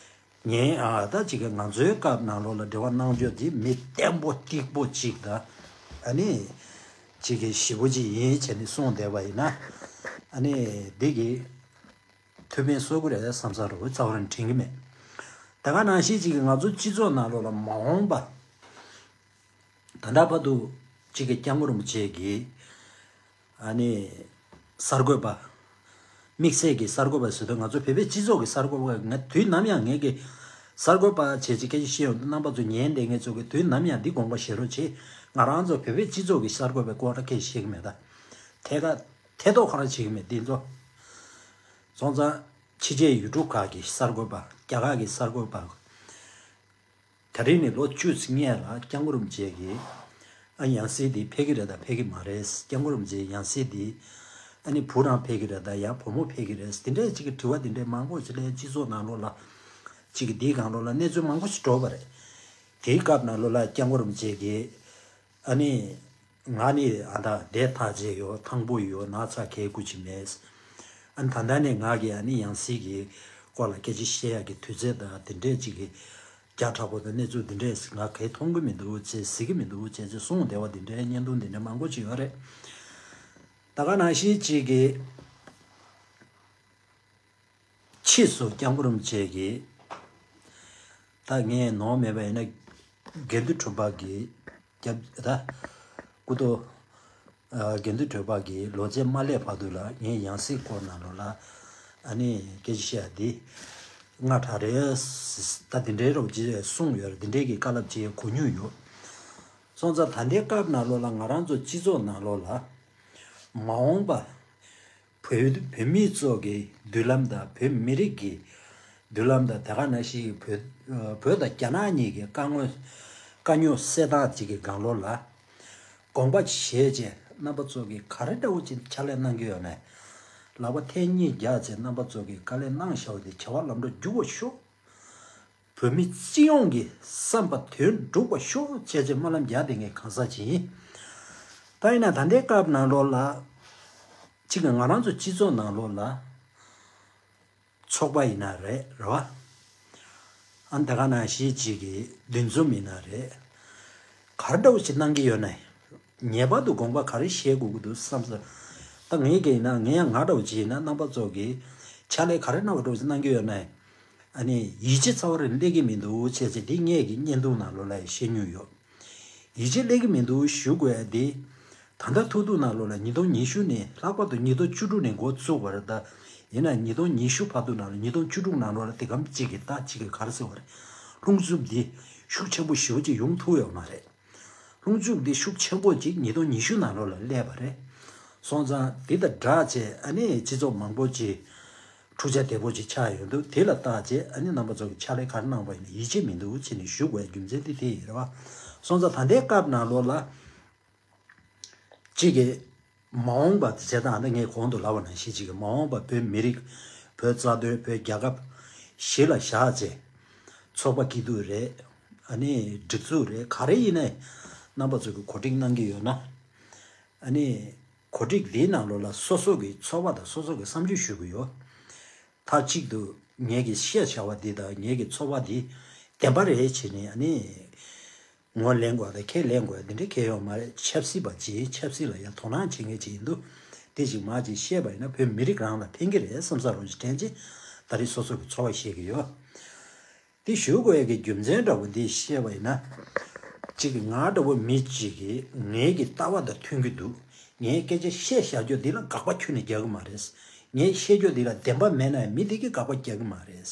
ངས་ཨ་ད་ཅིག་གི་ང་ཚོའི་སྐབས་ནང་ལོགས་ལ་འབྲེལ་བ་གནང་ཕྱོགས་འདི་མི་བརྟན་པོ་གཏིག་པོ་ཅིག་དང་། ཨ་ནི་ཅིག་གི་ཞེ་པོ་ཅིག་ཡིན་བྱས་ནས་གསུངས་བསྡད་པ་ཡིན་ན། ཨ་ནི་འདི་གི་ཐུགས་ཕན་གསོས་ཀྱི་རེད་བསམ་ས་རུ་རྩ་བ་རང་དྲན་གྱི་མེད། ད་ག་ནང་བཞིན་ཅིག་གི་ང་ཚོ་སྤྱི་ཚོགས་ནང་ལོགས་ལ་མ་འོངས་པ། ད་ལྟ་བར་དུ་གཅིག་གི་སྐྱབས་མགོན་རིན་པོ་ཆེ་གིས་ཨ་ནི་གསར་འགོད་པ། དམིགས་བསལ་གྱི་གསར་འགོད་པ་ཟེར་དུས་ང་ཚོ་བོད་པའི་སྤྱི་ཚོགས་ཀྱི་གསར་འགོད་པ། ང་དུས་ནམ་ཡང་ངེད་ཀྱི་གསར་འགོད་པ་བྱས་ཅིག་སྐད་ཆ་བཤད་ཡོང་དུས། རྣམ་པ་ཚོ་ཉན་བསྡད་མཁན་ཚོ་གིས་དུས་ནམ་ཡང་འདི་དགོངས་པ་བཞེས་རོགས་བྱེད། ང་རང་ཚོ་བོད་པའི་སྤྱི་ཚོགས་ཀྱི་གསར་འགོད་པའི་སྐོར་ལ་སྐད་ཆ་བཤད་ཀྱི་མེད། ད་ཐད་ཀ་ཐད་གཏོགས་ག་རང་བྱེད་ཀྱི་མེད། འདི་ཚོ་སོང་ཙང་ཕྱི་རྒྱལ་ཡུལ་གྲུ་ཁག་གི་གསར་འགོད་པ། རྒྱ་གར་གྱི་གསར་འགོད་པ། ད་རེས་ནས་ལོ་བཅུ་ཙམ་སྔོན་ལ་སྐྱབས་མགོན་རིན་པོ་ཆེ་གིས་ཨ་ཡང་སྲིད་འདི་ཕེབས་ཀྱི་རེད་དང་ཕེབས་ཀྱི་མ་རེད། སྐྱབས་མགོན་རིན་པོ་ཆེ་ཡང་སྲིད་འདི་ཨ་ནི་བུ་རང་ཕེབས་ཀྱི་རེད་དང་ཡང་བུ་མོ་ཕེབས་ཀྱི་རེད། དེ་འདྲའི་ཅིག་གི་དྲི་བ་དེ་འདྲའི་མང་པོ་ཅིག་ལ་སྤྱི་ཚོགས་ནང་ལོགས་ལ་ཅིག་གི་འདིའི་སྒང་ལོགས་ལ་གནས་ཚུལ་མང་པོ་ཞིག་འགྲོ་བ་རེད། དེའི་སྐབས་ནང་ལོགས་ལ་སྐྱབས་མགོན་རིན་པོ་ཆེ་གིས་ཨ་ནི། ང་ནི་ཨ་ད་བདེ་ཐག་བཅད་ཡོད། ཐང་པོ་ཡོད། ན་ཚ་གས་ཁུ་ཅི་མེད། ཨ་ནི་ད་ལྟ་ནས་ང་གིས་ཨ་ནི་ཡང་སྲིད་ཀྱི་སྐོར་ལ་སྐད་ཆ་བཤད་ཡག་གི་དུས་ཚོད་དང་དེ་འདྲས་ཅིག་གི་བརྒྱ་ཕྲག་པོ་དང་གནས་ཚུལ་དེ་འདྲས་ང་གས་མཐོང་གི་མི་འདུག་ཅེས་གཟིགས་ཀྱི་མི་འདུག་ཅེས་ཅེས་གསུངས་བསྡད་པ་དེ་འདྲའི་བརྙན་ཐུང་དེ་འདྲ་མང་པོ་ཅིག་ཡོད་རེད། ད་ག་ནང་བཞིན་ཅིག་གི་ཕྱིས་སུ་སྐྱབས་མགོན་རིན་པོ་ཆེ་གིས་ད་ངས་ནོར་མེད་པ་ཡིན་ན་དགེ་འདུན་གྲུབ་པ་གི་སྐྱབས་ད་སྐུ་ཐོག་ཨ་དགེ་འདུན་གྲུབ་པ་གི་ལོ་ཚད་མ་སླེབས་བར་དུ་ལ་ངས་ཡང་སྲིད་སྐོར་ནང་ལོགས་ལ་ཨ་ནི་སྐད་ཆ་བཤད་ཡ་འདི་སྔ་དྲགས་རེད། ད་འདི་འདྲའི་རོབ་ཅིག་གསུངས་ཡོད་རེད། འདི་འདྲའི་གི་བཀའ་སློབ་ཅིག་གོ་མྱོང་ཡོད། སོང་ཙང་ད་ལྟའི་སྐབས་ནང་ལོགས་ལ་ང་རང་ཚོ་སྤྱི་ཚོགས་ནང་ལོགས་ལ་མ་འོངས་པ། བོད་བོད་མི་ཚོ་གི་མདུན་ལམ་དང་བོད་མི་རིགས་ཀྱི་མདུན་ལམ་དང་། དེ་ག་ནང་བཞིན་བོད་བོད་དང་རྒྱ་ནག་གཉིས་ཀྱི་དཀའ་ངལ་དཀའ་རྙོག་སེལ་སྟངས་ཅིག་གི་སྒང་ལོགས་ལ་དགོངས་པ་བཞེས་བྱས་རྣམ་པ་ཚོ་གིས་ག་རེ་འདྲ་བོ་ཅིག་ཕྱག་ལས་གནང་གི་ཡོད་ན། ལག་པ་འཐེན་གཉིས་རྒྱག་བྱས་རྣམ་པ་ཚོ་གིས་དཀའ་ལས་གནང་བཞག་པ་དེ་བྱ་བ་ལམ་འགྲོ་རྒྱུག་པ་ཤོག་བོད་མི་སྤྱི་ཡོངས་ཀྱི་བསམ་པ་དོན་འགྲུབ་པ་ཤོག་བྱས་བྱས་སྨོན་ལམ་རྒྱག་བསྡད་མཁན་གང་ཟག་ཅིག་ཡིན། ད་ཡིན་ན་ད་ལྟའི་སྐབས་ནང་ལོགས་ལ་གཅིག་གི་ང་རང་ཚོ་སྤྱི་ཚོགས་ནང་ལོགས་ལ་ཚོགས་པ་ཡིན་ན་རེད། རེད་བ། ཨ་ནི་ད་ག་ནང་བཞིན་གཅིག་གི་འདུ་འཛོམས་ཡིན་ན་རེད། ག་རེ་འདྲ་བོ་ཞིག་གནང་གི་ཡོད་ན། ངེས་པར་དུ་དགོངས་པ་ག་རེ་བཞེས་དགོས་ཀྱི་འདུག་བསམ་ས། ད་ངས་ཀྱི་ཡིན་ན་ངས་ཡང་ང་འདྲ་བོ་ཅིག་ཡིན་ན་རྣམ་པ་ཚོ་གིས་ཕྱག་ལས་ག་རེ་གནང་བ་འདྲ་བོ་ཞིག་གནང་གི་ཡོད་ན། ཨ་ནི་ཡིད་ཆེས་རྩ་བ་རང་སླེབས་ཀྱི་མི་འདུག་བྱས་ཙང་འདི་ངས་ཀྱི་བརྙན་ཐུང་ནང་ལོགས་ལ་ཡང་བཤད་མྱོང་ཡོད། ཡིད་ཆེས་སླེབས་ཀྱི་མི་འདུག་ཞུ་དགོས་ཡ་འདི། ད་ལྟ་ཐུག་ཐུག་ནང་ལོགས་ལ་ཉིས་སྟོང་ཉི་ཤུ་ནས་ལྷག་པར་དུ་ཉིས་སྟོང་བཅུ་དྲུག་ནས་འགོ་བཙུགས་པ་རེད། ད་ཡིན་ན་ཉིས་སྟོང་ཉི་ཤུ་བར་དུ་ནང་ལ་ཉིས་སྟོང་བཅུ་དྲུག་ནང་ལོགས་ལ་དེ་གམ་གཅིག་གི་ད་གཅིག་གི་ག་རེ་ཟེར་བ་རེད། རླུང་འཚུབ་འདི་ཤུགས་ཆེན་པོ་ཞེ་པོ་ཅིག་ཡོང་ཐུབ་ཡོད་མ་རེད། རླུང་འཚུབ་འདི་ཤུགས་ཆེན་པོ་ཅིག་ཉིས་སྟོང་ཉི་ཤུ་ནང་ལོགས་ལ་སླེབས་པ་རེད། སོང་ཙང་འདི་དང་སྦྲགས་བྱས་ཨ་ནི་སྤྱི་ཚོགས་མང་པོ་ཅིག་འཁྲུག་ཆ་དོད་པོ་ཅིག་ཆགས་ཡོང་དུས། དེ་ལ་བརྟག་བྱས་ཨ་ནི་རྣམ་པ་ཚོ་གི་ཕྱག་ལས་ག་རེ་གནང་པ་ཡིན་ན་ཡིད་ཆེས་མི་འདུག་ཅེས་ནས་ཞུ་དགོས་རྒྱུ་མཚན་དེ་དེ་ཡིན་རེད་བ། སོང་ཙང་ད་ལྟའི་སྐབས་ནང་ལོགས་ལ་གཅིག་གི་མ་འོངས་པ་དེ་བྱས་ཙང་། ད་ངས་གོང་དུ་ལབ་པ་ནང་བཞིན་གཅིག་གི་མ་འོངས་པ་བོད་མི་རིགས། བོད་རྩ་དོན། བོད་རྒྱལ་ཁབ་གཞི་ལ་བཞག་བྱས་ཚོགས་པ་སྐྱིད་སྡུག་རེད། ཨ་ནི་སྒྲིག་འཛུགས་རེད། ག་རེ་ཡིན་ནའི་རྣམ་པ་ཚོ་གི་གོ་སྒྲིག་གནང་གི་ཡོད་ན། ཨ་ནི་གོ་སྒྲིག་འདིའི་ནང་ལོགས་ལ་སོ་སོ་གི་ཚོར་བ་དང་སོ་སོ་གི་བསམ་ཚུལ་ཞུ་གི་ཡོད། མཐའ་གཅིག་ཏུ་ངེད་ཀྱིས་བཤད་བྱ་བ་འདི་དང་ངེད་ཀྱི་ཚོར་བ་འདི་བདེན་པ་རེད་བྱས་ནས་ཨ་ནི་ངོས་ལེན་དགོས་དང་ཁས་ལེན་དགོས་འདི་འདྲ་གང་ཡོད་མ་རེད། ཆབ་སྲིད་པ་ཅིག་ཆབ་སྲིད་ལ་ཡང་དོ་སྣང་བྱེད་མཁན་ཅིག་ཡིན་དུས། དེ་ཅིག་མ་ཅིག་བཤད་པ་ཡིན་ན་བོད་མི་རིགས་རང་ལ་ཕན་གྱི་རེད་བསམ་ས་རོགས་ཅིག་དྲན་ཅིག་ད་རེས་སོ་སོ་གི་ཚོར་བ་བཤད་ཀྱི་ཡོད། དེ་ཞུ་དགོས་ཡ་གི་རྒྱུ་མཚན་འདྲ་བོ་འདི་བཤད་པ་ཡིན་ན། གཅིག་གི་ང་འདྲ་བོ་མི་གཅིག་གིས་ངའི་གི་ལྟ་བ་དང་མཐུན་གྱི་འདུག་ངའི་སྐད་ཆ་བཤད་བཞག་རྒྱུ་འདི་ལ་དགག་པ་ཁྱོན་ནས་རྒྱག་གི་མ་རེད། ངས་བཤད་རྒྱུ་འདི་ལ་བདེན་པ་མེད་ན་མི་འདི་གིས་དགག་པ་རྒྱག་གི་མ་རེད།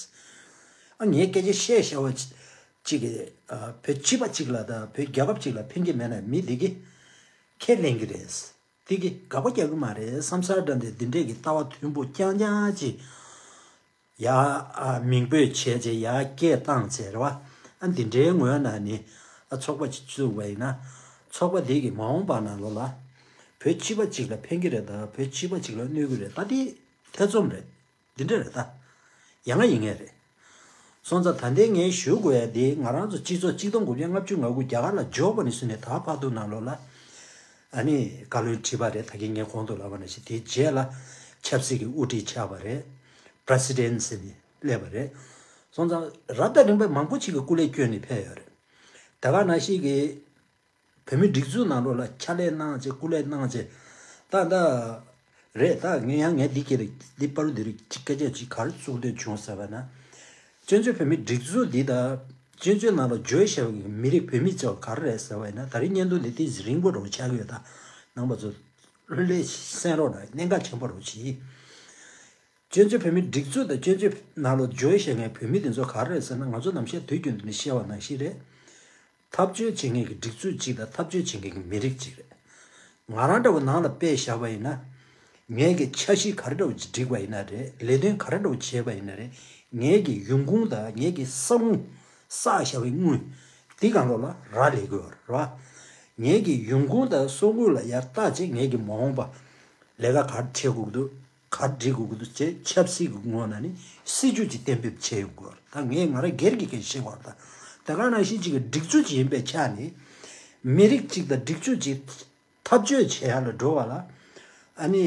ཨ་ངས་སྐད་ཆ་བཤད་བཤད་པ་ཅིག་གིས་ཨ་བོད་སྤྱི་པ་ཅིག་ལ་དང་བོད་རྒྱལ་ཁབ་ཅིག་ལ་ཕན་གྱི་མེད་ན་མི་འདི་གིས་ཁས་ལེན་གྱི་རེད། དེ་གི་དགག་པ་རྒྱག་གི་མ་རེད་བསམ་སར་འདྲ་འདི་འདི་འདྲས་ཀྱི་ལྟ་བ་མཐུན་པོ་རྐྱང་རྐྱང་ཅིག་ཡ་ཨ་མིང་འབོད་བྱས་བྱས་ཡ་སྐད་བཏང་བྱས་རེད་བ། ཨ་འདི་འདྲའི་ངོས་ནས་ནི་ཨ་ཚོགས་པ་ཅིག་བཙུགས་པ་ཡིན་ན་ཚོགས་པ་འདི་གི་མ་འོངས་པ་ནང་ལོགས་ལ་བོད་སྤྱི་པ་ཅིག་ལ་ཕན་གྱི་རེད་ད་བོད་སྤྱི་པ་ཅིག་ལ་གནོད་གི་རེད་ད་དེ་ཐེ་ཚོམ་རེད། འདི་འདྲ་རེད་ད། ཡ་ང་ཡིན་ངེས་རེད། སོང་ཙང་ད་ལྟའི་ངས་ཞུ་དགོས་ཡ་དེ་ང་རང་ཚོ་སྤྱི་ཚོགས་གཅིག་སྟོང་དགུ་བརྒྱ་ལྔ་བཅུ་ང་དགུ་རྒྱ་གར་ལ་འབྱོར་བ་ནས་བཟུང་ནས་ད་བར་དུ་ནང་ལོགས་ལ་ཨ་ནི་བཀའ་བློན་ཁྲི་པ་རེད་ད་གིན་ངས་གོང་དུ་ལབ་པ་ནང་བཞིན་དེའི་རྗེས་ལ་ཆབ་སྲིད་ཀྱི་དབུ་ཁྲིད་ཆགས་པ་རེད། པྲ་སི་ཌེན་ཟེར་ནས་སླེབས་པ་རེད། སོང་ཙང་རབ་དང་རིམ་པས་མང་པོ་ཅིག་གིས་སྐུ་ལས་བསྐྱོན་ནས་ཕེབས་ཡོད་རེད། ད་ག་ནང་བཞིན་གྱི་བོད་མི་སྒྲིག་འཛུགས་ནང་ལོགས་ལ་ཕྱག་ལས་གནང་བྱས་སྐུ་ལས་གནང་བྱས་ད་ད་རེད་ད་ངས་ཡང་ངས་འདི་སྐད་རེད་འདི་པར་འདི་རིགས་ཅིག་སྐད་ཆ་ཅིག་ག་རེ་གསུང་འདོད་བྱུང་ཟེར་བ་ན། བཙན་བྱོལ་བོད་མི་སྒྲིག་འཛུགས་འདི་དང་བཙན་བྱོལ་ནང་ལ་འབྱོར་བཞག་པའི་མི་རིགས་བོད་མི་ཚོ་ག་རེ་རེད་ཟེར་བ་ཡིན་ན་ད་རིང་བརྙན་ཐུང་འདི་ཏིས་རིང་པོ་རུ་ཆགས་ཀྱི་ཡོད་ད། ནང་པ་ཚོ་ལྷོད་ལྷོད་གསན་རོགས་གནང་གནད་འགག་ཆེན་པོ་རུ་གྱིས། བཙན་བྱོལ་བོད་མིའི་སྒྲིག་འཛུགས་དང་བཙན་བྱོལ་ནང་ལ་འབྱོར་བཞག་མཁན་བོད་མི་དེ་ཚོ་ག་རེ་རེད་ཟེར་ན་ང་ཚོ་ནམ་ཞག་དུས་རྒྱུན་དུ་ནས་བཤད་པ་ནང་བཞིན་རེད། འཐབ་རྩོད་བྱེད་མཁན་གྱི་སྒྲིག་འཛུགས་གཅིག་དང་འཐབ་རྩོད་བྱེད་མཁན་གྱི་མི་རིགས་གཅིག་རེད། ང་རང་འདྲ་བོ་ནང་ལ་དཔེ་བཞག་པ་ཡིན་ན། ངའི་གི་འཆར་གཞི་ག་རེ་འདྲ་བོ་ཅིག་བསྒྲིགས་པ་ཡིན་ན་རེད་ལས་དོན་ག་རེ་འདྲ་བོ་བྱས་པ་ཡིན་ན་རེད་ངའི་གི་ཡོང་ཁུངས་དང་ངའི་གི་ས་དངུལ་བསགས་བཞག་པའི་དངུལ་དེ་གང་ལོག་ལ་རག་ལས་དགོས་རེད་བ། ངའི་གི་ཡོང་ཁུངས་དང་ས་དངུལ་ལ་ཡར་བལྟས་བྱས་ངའི་གི་མ་འོངས་པ་ལས་ཀ་ག་རེ་བྱེད་དགོས་ཀྱི་འདུག་ག་རེ་སྒྲིག་དགོས་ཀྱི་འདུག་ཅེས་ཆབ་སྲིད་ཀྱི་ངོས་ནས་ནི་སྲིད་ཇུས་ཅིག་གཏན་འབེབས་བྱས་ཡོང་དགོས་རེད། ད་ངས་ང་རང་སྒེར་གྱི་སྐད་ཆ་བཤད་པ་རེད་ད། དེ་ག་ནང་བཞིན་ཅིག་གི་སྒྲིག་འཛུགས་ཅིག་ཡིན་པའི་ཆ་ནས་མི་རིགས་ཅིག་དང་སྒྲིག་འཛུགས་ཅིག་འཐབ་རྩོད་བྱེད་ཡ་ལ་འགྲོ་བ་ལ་ཨ་ནི་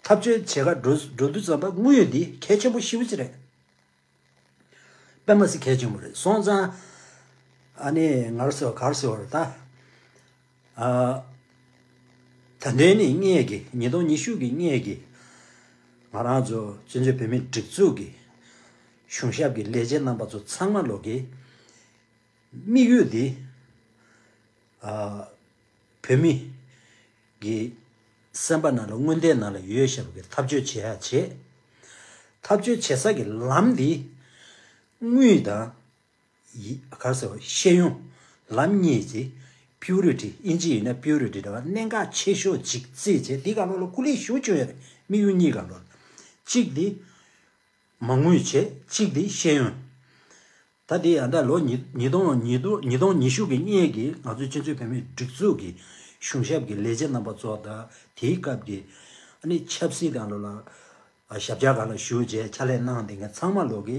འཐབ་རྩོད་བྱེད་ག་འགྲོ་འགྲོ་དུས་ཙམ་པ་དངུལ་འདི་གལ་ཆེན་པོ་ཞེ་པོ་ཅིག་རེད། དཔེ་མ་སྲིད་གལ་ཆེན་པོ་རེད་སོང་ཙང་ཨ་ནི་ང་རང་ཟེར་བ་ག་རེ་ཟེར་བ་རེད་ད། ཨ། ད་ལྟའི་ནི་སྔས་ཀྱི་ཉིས་སྟོང་ཉི་ཤུ་གི་སྔས་ཀྱི་ང་རང་ཚོ་བཙན་བྱོལ་བོད་མིའི་སྒྲིག་འཛུགས་ཀྱི་གཞུང་ཞབས་ཀྱི་ལས་བྱེད་རྣམ་པ་ཚོ་ཚང་མ་ལོག་གི་དམིགས་ཡུལ་འདི་ཨ། བོད་མི་གི་སེམས་པ་ནང་ལ་མངོན་འདོད་ནང་ལ་ཡོད་བཞག་པའི་འཐབ་རྩོད་བྱེད་ཡ་བྱེད། འཐབ་རྩོད་བྱེད་ས་གི་ལམ་འདི་དངུལ་དང་། ཡི་ག་རེ་ཟེར་བ་ཤེས་ཡོན་ལམ་གཉིས་ཀྱི་པིའུ་རི་ཊི་ཨིན་ཇི་ཡིན་ན་པིའུ་རི་ཊི་འདྲ་བ་གནད་འགག་ཆེ་ཤོས་ཅིག་བརྩིས་བྱས་འདི་ག་ལོ་ལ་སྐུ་ལས་ཞུ་བཅུག་ཡོད་རེད་དམིགས་ཡུལ་གཉིས་ག་ལོ་ལ་གཅིག་འདི་མ་དངུལ་བྱས་གཅིག་འདི་ཤེས་ཡོན་ད་འདི་ཡང་ད་ལོ་ཉིས་ཉིས་སྟོང་ཉིས་སྟོང་ཉིས་སྟོང་ཉི་ཤུ་གི་སྔས་ཀྱི་ང་ཚོའི་སྤྱི་ཚོགས་བོད་མིའི་སྒྲིག་འཛུགས་ཀྱི་གཞུང་ཞབས་ཀྱི་ལས་བྱེད་རྣམ་པ་ཚོ་དང་དེའི་སྐབས་ཀྱི་ཨ་ནི་ཆབ་སྲིད་དང་ལོ་ལ་ཞབས་བཅགས་སྒང་ལ་ཞུགས་བྱས་ཕྱག་ལས་གནང་བསྡད་མཁན་ཚང་མ་ལོག་གི་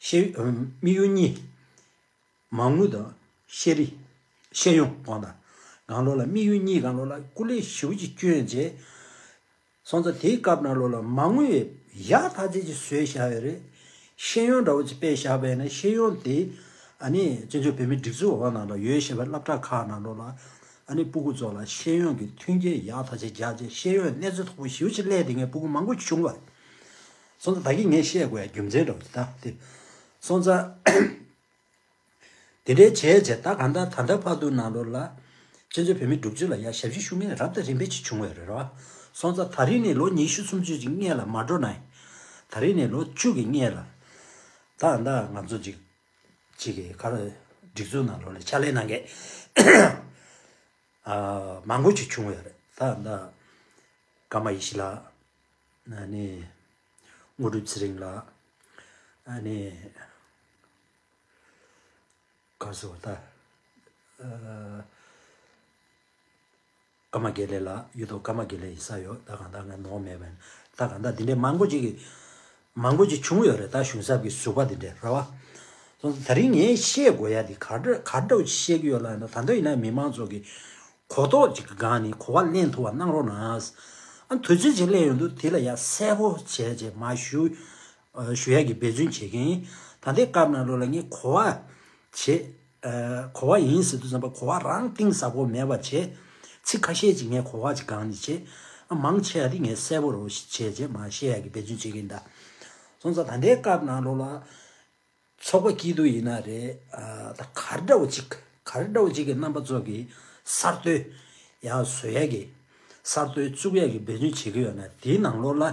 ཤེས་ཡོན་དམིགས་ཡུལ་གཉིས། མ་དངུལ་དང་ཤེས་རིག་ཤེས་ཡོན་གང་དང་གང་ལོག་ལ་དམིགས་ཡུལ་གཉིས་གང་ལོག་ལ་སྐུ་ལས་ཞེ་པོ་ཅིག་བསྐྱོན་རྗེས། སོང་ཙང་དེའི་སྐབས་ནང་ལོག་ལ་མ་དངུལ་ཡག་ཐག་ཆོད་ཅིག་བཟོས་བཞག་ཡོད་རེད། ཤེས་ཡོན་འདྲ་བོ་ཅིག་སྤེལ་བཞག་པ་ཡིན་ན་ཤེས་ཡོན་དེ་ཨ་ནི་བཙན་བྱོལ་བོད་མིའི་སྒྲིག་འཛུགས་འོག་ནང་ལ་ཡོད་བཞིན་པའི་སློབ་གྲྭ་ཁག་ནང་ལོག་ལ་ཨ་ནི་སྤུ་གུ་ཚོ་ལ་ཤེས་ཡོན་གྱི་མཐུན་རྐྱེན་ཡག་ཐག་ཆོད་རྒྱག་རྗེས་ཤེས་ཡོན་གནས་ཚད་མཐོ་པོ་ཞེ་པོ་ཅིག་སླེབས་བསྡད་མཁན་སྤུ་གུ་མང་པོ་ཅིག་བྱུང་བ་རེད། སོང་ཙང་ད་གིན་ངས་བཤད་དགོས་ཡ་རྒྱུ་མཚན་འདྲ་བོ་ཅིག་ད་དེ། སོང་ཙང་། དེ་འདྲའི་བྱས་བྱས་ད་གང་ལྟར་ད་ལྟ་བར་དུ་ནང་ལོགས་ལ་སྤྱི་ཚོགས་བོད་མིའི་སྒྲིག་འཛུགས་ལ་ཡ་ཞབས་ཕྱི་ཞུ་མཁན་རབ་དང་རིམ་པས་ཅིག་བྱུང་བ་རེད་རོ། སོང་ཙང་ད་རིང་ནས་ལོ་ཉི་ཤུ་སུམ་ཅུ་ཅིག་སྔས་ལ་མ་འགྲོ་ན་ཡང་ད་རིང་ནས་ལོ་བཅུ་གི་སྔས་ལ་ད་ད་ང་ཚོ་ཅིག་ཅིག་གི་ག་རེ་སྒྲིག་འཛུགས་ནང་ལོགས་ལ་ཕྱག་ལས་གནང་མཁན་ཨ་མང་པོ་ཅིག་བྱུང་བ་རེད། ད་ད་ཀརྨ་ཡེ་ཤེས་ལགས་ཨ་ནི་དངོས་གྲུབ་ཚེ་རིང་ལགས་ཨ་ནི། ག་རེ་ཟེར་བ་ད། ཨ། ཀརྨ་དགེ་ལེགས་ལགས་གཡུ་ཐོག་ཀརྨ་དགེ་ལེགས་ཡིན་ས་ཡོད་ད་གང་ལྟར་ང་ནོར་མེད་པ་ཡིན་ད་གང་ལྟར་འདི་འདྲའི་མང་པོ་ཅིག་གིས་མང་པོ་ཅིག་བྱུང་ཡོད་རེད་ད་གཞུང་ཚབ་ཀྱི་ཟུར་པ་འདི་འདྲའི་རེད་བ། སོང་ཙང་ད་རིང་ངས་བཤད་དགོས་ཡ་འདི་ག་འདྲ་ག་འདྲ་བོ་བཤད་ཀྱི་ཡོད་ལབ་ན་ད་ལྟ་ཡིན་ན་མི་མང་ཚོ་གི་གོ་རྟོགས་ཅིག་གི་སྒང་ནས་གོ་བ་ལེན་ཐུབ་པ་གནང་རོགས་གནང་། ཨ་དུས་ཚོད་ཅིག་ལེན་ཡོང་དུས་དེ་ལ་ཡ་གསལ་པོ་བྱས་བྱས་མ་ཞུ། ཞུ་ཡག་གི་འབད་བརྩོན་བྱེད་ཀྱིན། ད་ལྟའི་སྐབས་ནང་ལོགས་ལ་ངས་གོ་བ་བྱེད། གོ་བ་ཡིན་ཟེར་དུས་ཙམ་པ་གོ་བ་རང་གཏིང་ཟབ་པོ་མེད་པ་བྱེད། ཚིག་ཁ་ཤས་ཅིག་ངས་གོ་བ་ཅིག་གང་ནས་བྱེད། མང་ཆེ་བ་དེ་ངས་གསལ་པོ་རུ་བྱས་བྱས་མ་བཤད་ཡག་གི་འབད་བརྩོན་བྱེད་ཀྱིན་ད། སོང་ཙང་ད་ལྟའི་སྐབས་ནང་ལོགས་ལ། ཚོགས་པ་སྐྱིད་སྡུག་ཡིན་ན་རེད། ད་ག་རེ་འདྲ་བོ་ཅིག་ག་རེ་འདྲ་བོ་ཅིག་གི་རྣམ་པ་ཚོ་གི་གསར་གཏོད་ཡང་བཟོ་ཡག་གི་ གསར་གཏོད་བཙུགས་ཡག་གི་འབད་བརྩོན་བྱེད་ཀྱི་ཡོད་ན། དེའི་ནང་ལོགས་ལ་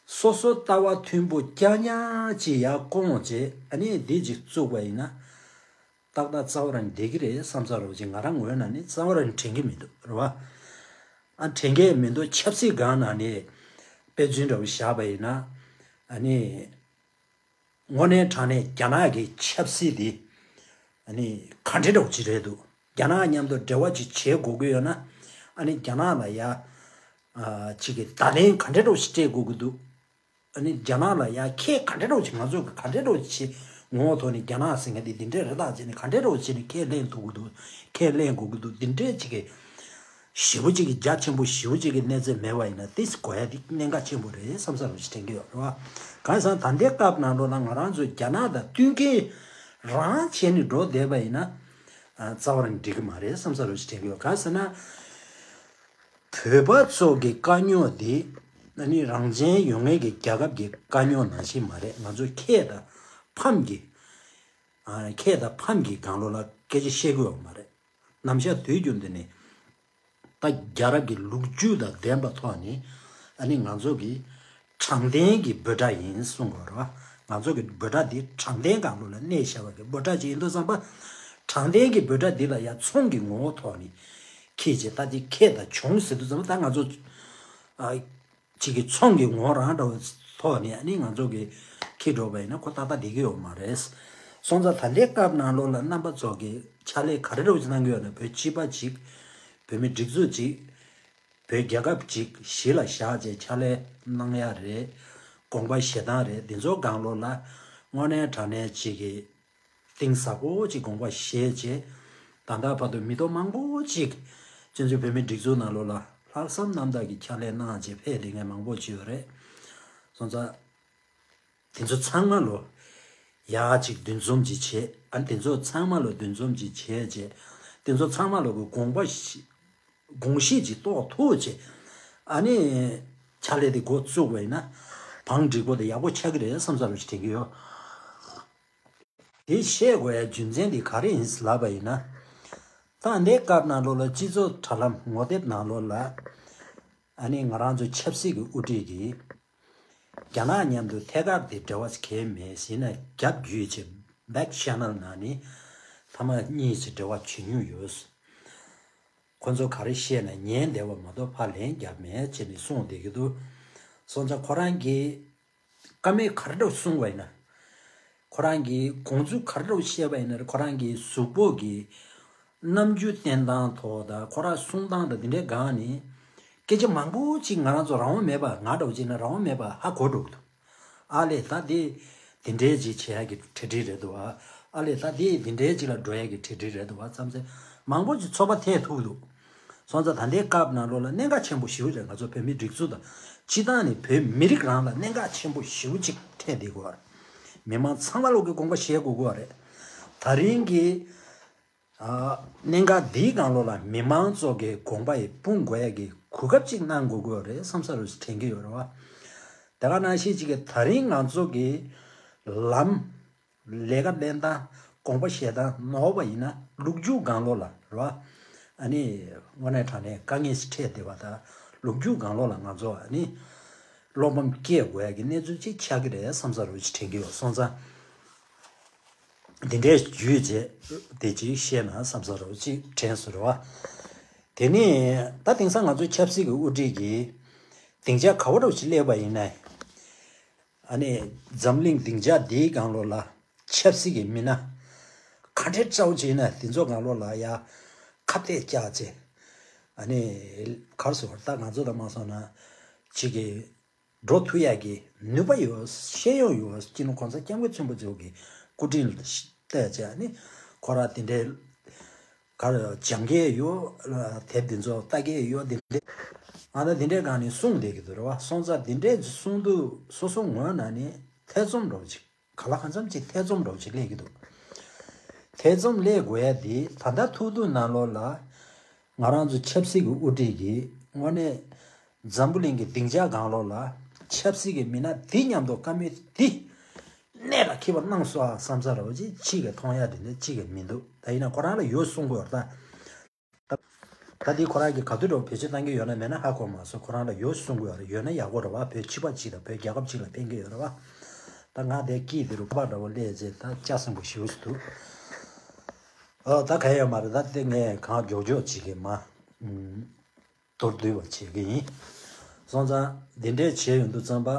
སོ་སོ་ལྟ་བ་མཐུན་པོ་རྐྱང་རྐྱང་ཅིག་ཡར་བསྐོང་བྱས། ཨ་ནི་འདི་ཅིག་བཙུགས་པ་ཡིན་ན། ཏག་ཏག་རྩ་བ་རང་བསྡད་ཀྱི་རེད་བསམ་ས་རོགས་ཅིག་ང་རང་ངོས་ནས་ནི་རྩ་བ་རང་དྲན་གྱི་མི་འདུག་རེད་བ། ཨ་དྲན་གྱི་མི་འདུག་ཆབ་སྲིད་སྒང་ནས་ནི་དཔེ་མཚོན་འདྲ་བོ་བཞག་པ་ཡིན་ན། ཨ་ནི་དངོས་གནས་དྲང་གནས་རྒྱ་ནག་གི་ཆབ་སྲིད་འདི་ཨ་ནི་ག་འདྲ་འདྲ་བོ་ཅིག་རེད་འདུག་རྒྱ་ནག་མཉམ་དུ་འབྲེལ་བ་ཅིག་བྱེད་དགོས་ཀྱི་ཡོད་ན། ཨ་ནི་རྒྱ་ནག་ལ་ཡ་ཨ་ཅིག་གི་བརྡ་ལན་ག་འདྲ་འདྲ་བོ་ཞིག་སྤྲད་དགོས་ཀྱི་འདུག་ཨ་ནི་རྒྱ་ནག་ལ་ཡ་ཁྱེད་ག་འདྲ་འདྲ་བོ་ཅིག་ང་ཚོ་གི་ག་འདྲ་འདྲ་བོ་ཅིག་ངོ་བོ་ཐོག་ནས་རྒྱ་ནག་ཟེར་མཁན་དེ་འདི་འདྲ་རེད་ད་ཅེས་ནས་ག་འདྲ་འདྲ་བོ་ཅིག་ནས་ཁས་ལེན་ཐུབ་ཀྱི་འདུག་ཁས་ལེན་དགོས་ཀྱི་འདུག་འདི་འདྲའི་ཅིག་གི་ཞེ་པོ་ཅིག་གི་རྒྱ་ཆེན་པོ་ཞེ་པོ་ཅིག་གི་གནས་ཚད་མེད་པ་ཡིན་ན། ཏིས་གོ་ཡ་འདི་གནད་འགག་ཆེན་པོ་རེད་བསམ་ས་རུ་ཞིག་དྲན་གྱི་ཡོད་རེད་བ། གང་ཡིན་ཟེར་ན་ད་ལྟའི་སྐབས་ནང་ལོགས་ལ་ང་རང་ཚོ་རྒྱ་ནག་དང་བསྟུན་མཁས་རང་བྱས་ནས་འགྲོ་བསྡད་པ་ཡིན་ན། ཨ་རྩ་བ་རང་འགྲིག་གི་མ་རེད་བསམ་ས་རུ་ཞིག་དྲན་གྱི་ཡོད། གང་ཡིན་ཟེར་ན། བོད་པ་ཚོ་གི་དཀའ་རྙོག་དེ་ཨ་ནི་རང་བཙན་ཡོད་མཁན་གྱི་རྒྱལ་ཁབ་ཀྱི་དཀའ་རྙོག་ནང་བཞིན་མ་རེད། ང་ཚོ་ཁྱད་དང་ཕམ་གྱི་ཨ་ཁྱད་དང་ཕམ་གྱི་སྒང་ལོགས་ལ་སྐད་ཆ་བཤད་ཀྱི་ཡོད་མ་རེད། ནམ་ཞག་དུས་རྒྱུན་དུ་ནི་ད་རྒྱལ་རབས་ཀྱི་ལོ་རྒྱུས་དང་ལྡན་པ་ཐོག་ནས་ཨ་ནི་ང་ཚོ་གི་དྲང་བདེན་གྱི་འབོད་སྒྲ་ཡིན་གསུང་དགོས་རེད་བ། ང་ཚོ་གི་འབོད་སྒྲ་འདི་དྲང་བདེན་སྒང་ལོགས་ལ་གནས་བཞག་པ་གི་འབོད་སྒྲ་ཅིག་ཡིན་དུས་ཙམ་པ། དྲང་བདེན་གྱི་འབོད་སྒྲ་འདི་ལ་ཡ་ཚོང་གི་ངོ་བོ་ཐོག་ནས་ཁྱེད་ཀྱིས་ད་འདི་ཁྱད་དང་བྱུང་ཟེར་དུས་ཙམ་པ། ད་ང་ཚོ་ཨ་ཅིག་གི་ཚོང་གི་ངོ་བོ་རང་འདྲ་བོ་ཐོག་ནས་ཨ་ནི་ང་ཚོ་གི་ཁྱེད་འགྲོ་བ་ཡིན་ན་ཁོ་ཏག་ཏག་བསྡད་ཀྱི་ཡོད་མ་རེད། སོང་ཙང་ད་ལྟའི་སྐབས་ནང་ལོགས་ལ་རྣམ་པ་ཚོ་གི་ཕྱག་ལས་ག་རེ་འདྲ་བོ་ཅིག་གནང་གི་ཡོད་ན། བོད་སྤྱི་པ་ཅིག་བོད་མི་སྒྲིག་འཛུགས་ཅིག་བོད་རྒྱལ་ཁབ་ཅིག་གཞི་ལ་བཞག་བྱས་ཕྱག་ལས་གནང་ཡ་རེད། དགོངས་པ་བཞེས་སྟངས་རེད། འདི་ཚོ་སྒང་ལོགས་ལ་དངོས་གནས་དྲང་གནས་ཅིག་གི་གཏིང་ཟབ་པོ་ཅིག་དགོངས་པ་བཞེས་བྱས། ད་ལྟ་བར་དུ་མི་ཐོག་མང་པོ་ཅིག་བཙན་བྱོལ་བོད་མིའི་སྒྲིག་འཛུགས་ནང་ལོགས་ལ་ལྷག་བསམ་རྣམ་དག་གི་ཕྱག་ལས་གནང་བྱས་ཕེབས་བསྡད་མཁན་མང་པོ་ཅིག་ཡོད་རེད། སོང་ཙང་དེ་ཚོ་ཚང་མ་ལོ་ཡག་ཅིག་འདུ་འཛོམས་ཅིག་བྱས། ཨ་དེ་ཚོ་ཚང་མ་ལོ་འདུ་འཛོམས་ཅིག་བྱས་བྱས། དེ་ཚོ་ཚང་མ་ལོ་གི་དགོངས་པ་བཞེས། དགོངས་བཞེས་ཅིག་རྟོགས་ཐུབ་བྱས། ཨ་ནི་ཕྱག་ལས་དེ་འགོ་བཙུགས་པ་ཡིན་ན་བང་སྒྲིག་པོ་དེ་ཡག་པོ་ཆགས་ཀྱི་རེད་བསམ་ས་རུ་ཞིག་དྲན་གྱི་ཡོད། དེ་བཤད་དགོས་ཡ་རྒྱུ་མཚན་དེ་ག་རེ་ཡིན་ལབ་པ་ཡིན་ན། ད་ལྟའི་སྐབས་ནང་ལོགས་ལ་སྤྱི་ཚོགས་དྲ་ལམ་ངོ་དེབ་ནང་ལོགས་ལ། ཨ་ནི་ང་རང་ཚོ་ཆབ་སྲིད་ཀྱི་དབུ་ཁྲིད་ཀྱིས་རྒྱ་ནག་མཉམ་དུ་ཐད་ཀར་དེ་འབྲེལ་བ་གང་ཡང་མེད་ཟེར་ན། རྒྱབ་བརྒྱུད་ཅིག་བེག་ཆེ་ནལ་ནང་ནས་ཐ་མ་གཉིས་ཅིག་འབྲེལ་བ་བྱེད་མྱོང་ཡོད། ཁོ་ཚོ་ག་རེ་བཤད་ན་ཉན་བསྡད་པ་མ་གཏོགས་ཕར་ལན་རྒྱབ་མེད་ཅེས་ནས་གསུངས་བསྡད་ཀྱི་འདུག་སོང་ཙང་ཁོ་རང་གིས་བཀའ་མོལ་ག་རེ་འདྲ་གསུངས་པ་ཡིན་ན། ཁོ་རང་གིས་དགོངས་ཚུལ་ག་རེ་འདྲ་བཤད་པ་ཡིན་ན། ཁོ་རང་གི་གཟུགས་པོ་གི་རྣམ་འགྱུར་བསྟན་སྟངས་ཐོག་དང་ཁོ་རང་གསུང་སྟངས་དང་དེ་འདྲའི་སྒང་ནས་སྐད་ཆ་མང་པོ་ཅིག་ང་རང་ཚོ་རང་དབང་མེད་པ། ང་འདྲ་བོ་ཅིག་ན་རང་དབང་མེད་པ་ཧ་གོ་འགྲོ་གི་འདུག་ཨ་ལས་ད་དེ་དེ་འདྲའི་ཅིག་བྱེད་ཡ་གི་གྲ་སྒྲིག་རེད་འདུག་ཨ་ལས་ད་དེ་དེ་འདྲའི་ཅིག་ལ་འགྲོ་ཡ་གི་གྲ་སྒྲིག་རེད་འདུག་ཨ་བསམ་ཚེ་མང་པོ་ཅིག་ཚོར་བ་འཐེན་ཐུབ་འདུག་སོང་ཙང་ད་ལྟའི་སྐབས་ནང་ལོགས་ལ་གནད་འགག་ཆེན་པོ་ཞེ་པོ་རེད། ང་ཚོ་བོད་མིའི་སྒྲིག་འཛུགས་དང་སྤྱི་བཏང་ནས་བོད་མི་རིགས་རང་ལ་གནད་འགག་ཆེན་པོ་ཞེ་པོ་ཅིག་འཐེན་བསྡད་དགོས་པ་རེད། མི་མང་ཚང་མ་ལོག་གི་དགོངས་པ་བཞེས་དགོས་དགོས་པ་རེད། ད་རིང་གི་ཨ་གནད་འགག་འདིའི་སྒང་ལོགས་ལ་མི་མང་ཚོ་གི་དགོངས་པ་ཡི་སྤུངས་དགོས་ཡ་གི་གོ་སྐབས་ཅིག་གནང་དགོས་དགོས་པ་རེད་བསམ་ས་རུ་དྲན་གྱི་ཡོད་རེད་བ། དེ་ག་ནང་བཞིན་ཅིག་གི་ད་རིང་ང་ཚོ་གི་ལམ། ལས་ཀ་ལེན་སྟངས་དགོངས་པ་བཞེས་སྟངས་ནོར་བ་ཡིན་ན་ལོ་རྒྱུས་སྒང་ལོགས་ལ་རེད་བ། ཨ་ནི་དངོས་གནས་དྲང་གནས་དཀའ་ངལ་ཞིག་འཕྲད་བསྡད་པ་དང་ལོ་རྒྱུས་སྒང་ལོགས་ལ་ང་ཚོ་ཨ་ནི་བློ་ཕམ་སྐྱེ་དགོས་ཡ་གི་གནས་ཚུལ་ཅིག་ཆགས་ཀྱི་རེད་བསམ་ས་རུ་ཅིག་དྲན་གྱི་ཡོད། སོང་ཙང་འདི་འདྲའི་བརྒྱུད་བྱས་དེ་ཅིག་བཤད་ན་བསམ་ས་རུ་ཅིག་དྲན་སོང་རེད་བ། དེ་ནས་ད་དེང་སང་ང་ཚོའི་ཆབ་སྲིད་ཀྱི་དབུ་ཁྲིད་ཀྱིས་སྡིངས་ཆ་ག་བ་འདྲ་བོ་ཞིག་སླེབས་པ་ཡིན་ན། ཨ་ནི་འཛམ་གླིང་སྡིངས་ཆ་འདིའི་སྒང་ལོགས་ལ་ཆབ་སྲིད་ཀྱི་མི་སྣ་ག་འདྲའི་ཙམ་ཅིག་ཡིན་ན་དེ་ཚོ་སྒང་ལོགས་ལ་ཡ་ཁ་གཏད་བཅག་བྱས། ཨ་ནི་ག་རེ་ཟེར་བ་ད་ང་ཚོ་དང་མ་སོང་ན་ཅིག་གི་འགྲོ་ཐུབ་ཡ་གི་ནུས་པ་ཡོད། ཤེས་ཡོན་ཡོད། སྤྱི་ནོར་གོང་ས་སྐྱབས་མགོན་ཆེན་པོ་མཆོག་གི་སྐུ་དྲིན་ལ་བལྟས་བྱས། ཨ་ནི་ཁོ་རང་དེ་འདྲའི་ག་རེ་སྦྱང་མཁན་ཡོད། དེབ་འདི་ཚོ་ལྟ་མཁན་ཡོད། འདི་འདྲ་ང་ད་འདི་འདྲའི་སྒང་ནས་གསུངས་བསྡད་ཀྱི་འདུག་རེད་བ། སོང་ཙང་འདི་འདྲའི་གསུང་དུས་སོ་སོ་ངོས་ནས་ནི་ཐེ་ཚོམ་འདྲ་བོ་ཅིག་ག་ལ་གང་འཚམ་ཅིག་ཐེ་ཚོམ་འདྲ་བོ་ཅིག་སླེབས་ཀྱི་འདུག་ཐེ་ཚོམ་སླེབས་དགོས་ཡ་དེ་ད་ལྟ་ཐུག་དུས་ནང་ལོགས་ལ་ང་རང་ཚོ་ཆབ་སྲིད་ཀྱི་དབུ་ཁྲིད་ཀྱིས་དངོས་གནས་འཛམ་བུ་གླིང་གི་སྡིངས་ཆ་སྒང་ལོགས་ལ་ཆབ་སྲིད་ཀྱི་མི་སྣ་འདི་མཉམ་དུ་བཀའ་མོལ་འདི་གནད་ལ་འཁེལ་བ་གནང་སོང་ཨ་བསམ་ས་ར་བ་ཅིག་གཅིག་གིས་མཐོང་ཡ་དེ་འདྲ་གཅིག་གིས་མི་འདུག་ད་ཡིན་ན་ཁོ་རང་ལ་ཡོད་གསུང་དགོས་རེད་ད། ད་ ད་འདི་ཁོ་རང་གིས་ག་དུས་འགྲོ་བོད་ཆས་བཏང་གི་ཡོད་ན་མེད་ན་ཧ་གོ་མ་སོང་། ཁོ་རང་ལ་ཡོད་གསུང་གི་ཡོད་རེད། ཡོད་ན་ཡག་པོ་རེད་བ། བོད་ཕྱི་པ་གཅིག་དང་བོད་རྒྱལ་ཁབ་གཅིག་ལ་ཕན་གི་ཡོད་རེད་བ། ད་ང་དེ་སྐྱིད་དེ་རུ་ཁ་པར་འདྲ་བོ་སླེབས་རྗེས་ད་ལྕགས་སྲིན་པོ་ཞེ་པོ་ཅིག་འདུག་ཨོ་ད་ག་ཡོད་མ་རེད། ད་དེ་ངས་གང་མགྱོགས་མགྱོགས་བྱེད་གི་མ། ཨུམ། མདོར་བསྡུས་པ་བྱེད་ཀྱི་ཡིན། སོང་ཙང་འདི་འདྲས་བྱས་ཡོང་དུས་ཙམ་པ།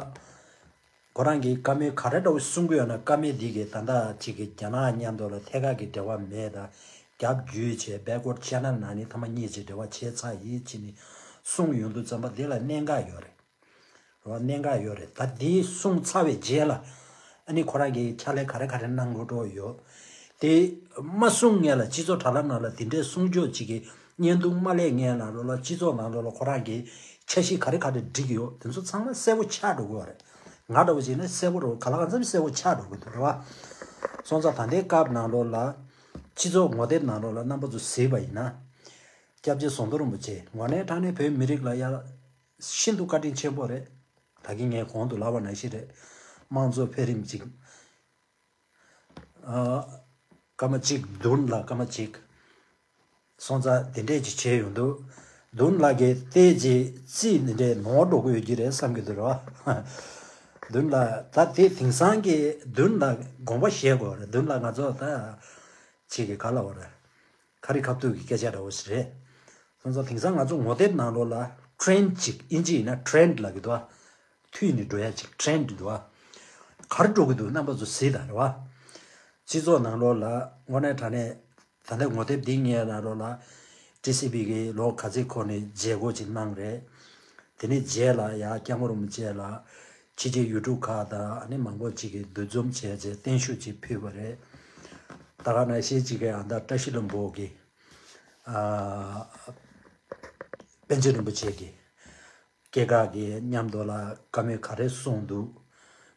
ཁོ་རང་གིས་བཀའ་མོལ་ག་རེ་འདྲ་བོ་གསུང་གི་ཡོད་ན། བཀའ་མོལ་འདི་གིས་ད་ལྟ་ཅིག་གི་རྒྱ་ནག་མཉམ་དུ་ལ་ཐད་ཀར་གྱི་འབྲེལ་བ་མེད་དང་། རྒྱབ་བརྒྱུད་བྱས་བེག་ཝར་ཌི་ཅེ་ནལ་ནང་ནས་ཐ་མ་གཉིས་ཀྱི་འབྲེལ་བ་བྱས་ཚར་ཡིན་ཅེས་ནས་གསུངས་ཡོང་དུས་ཙམ་པ། འདི་ལ་གནད་འགག་ཡོད་རེད། རེད་བ། གནད་འགག་ཡོད་རེད། ད་འདི་གསུངས་ཚར་བའི་རྗེས་ལ་ཨ་ནི་ཁོ་རང་གིས་ཕྱག་ལས་ག་རེ་ག་རེ་གནང་དགོས་འགྲོ་ཡོད། དེ་མ་གསུང་སྔོན་ལ་སྤྱི་ཚོགས་དྲ་ལམ་ནང་ལ་དེ་འདྲའི་གསུང་ཆོས་ཅིག་གི་བརྙན་ཐུང་མ་སླེབས་སྔོན་ལ་ལོ་ལ་སྤྱི་ཚོགས་ནང་ལོ་ལ་ཁོ་རང་གིས་འཆར་གཞི་ག་རེ་ག་རེ་བསྒྲིགས་ཡོད། དེ་ཚོ་ཚང་མ་གསལ་པོ་ཆགས་འགྲོ་གི་ཡོད་རེད། ང་འདྲ་བོ་ཅིག་ནི་གསལ་པོ་རེད། ག་ལ་གང་འཚམ་གསལ་པོ་ཆགས་འགྲོ་གི་འདུག་རེད་བ། སོང་ཙང་ད་ལྟའི་སྐབས་ནང་ལོ་ལ་སྤྱི་ཚོགས་ངོ་དེབ་ནང་ལོ་ལ་རྣམ་པ་ཚོ་གཟིགས་པ་ཡིན་ན། སྐྱབས་རྗེ་ཟམ་གདོང་རིན་པོ་ཆེ་དངོས་གནས་དྲང་གནས་བོད་མི་རིགས་ལ་ཡ་ཤིན་ཏུ་བཀའ་དྲིན་ཆེན་པོ་རེད། ད་གིན་ངས་གོང་དུ་ལབ་པ་ནང་བཞིན་རེད། དམངས་གཙོ་འཕེལ་རིམ་གཅིག་ཨ། སྐར་མ་གཅིག་བདུན་ལ་སྐར་མ་གཅིག་སོང་ཙང་དེ་འདྲས་ཅིག་བྱས་ཡོང་དུས། བདུན་ལ་གི་ལྟས་ཀྱི་རྩིས་འདི་འདྲས་ནོར་འགྲོ་གི་ཡོད་ཀྱི་རེད་བསམ་གྱི་འདུག་ར། བདུན་ལ་ད་དེ་དེང་སང་གི་བདུན་ལ་དགོངས་པ་བཞེས་དགོས་རེད། བདུན་ལ་ང་ཚོ་ད་ཅིག་གི་ག་ལ་བ་རེད། ཁ་རི་ཁ་ཐུག་གི་སྐད་ཆ་འདྲ་བོ་ཞིག་རེད། སོང་ཙང་དེང་སང་ང་ཚོ་ངོ་དེབ་ནང་ལོགས་ལ་ཊེན་ཌི་ཅིག་ཨིན་ཇི་ཡིན་ན་ཊེན་ཌི་ལབ་ཀྱི་འདུག་ཨ། མཐུད་ནས་འགྲོ་ཡ་ཅིག་ཊེན་ཌི་འདུག་ཨ། ག་རེ་འགྲོ་གི་འདུག་རྣམ་པ་ཚོ་གཟིགས་དང་རེད་བ། སྤྱི་ཚོགས་ནང་ལོགས་ལ་དངོས་གནས་དྲང་གནས་ད་ལྟ་ངོ་དེབ་འདི་ངའི་ནང་ལོགས་ལ་ཊི་སི་བི་གི་ལོ་ག་ཚོད་འཁོར་ནས་མཇལ་སྐོར་ཅིག་གནང་རེད། དེ་ནས་རྗེས་ལ་ཡ་སྐྱབས་མགོན་རིན་པོ་ཆེ་ལ་ཕྱི་རྒྱལ་ཡུལ་གྲུ་ཁག་དང་ཨ་ནི་མང་པོ་ཅིག་གིས་འདུ་འཛོམས་བྱས་རྗེས་བརྟན་བཞུགས་ཅིག་ཕུལ་བ་རེད། ད་ག་ནང་བཞིན་ཅིག་གི་ཨ་ད་བཀྲ་ཤིས་ལྷུན་པོ་གི་ཨ། པཎ་ཆེན་རིན་པོ་ཆེ་གི་སྐྱེས་སྐར་གི་མཉམ་དུ་ལ་བཀའ་མོལ་ག་རེ་གསུངས་འདུག་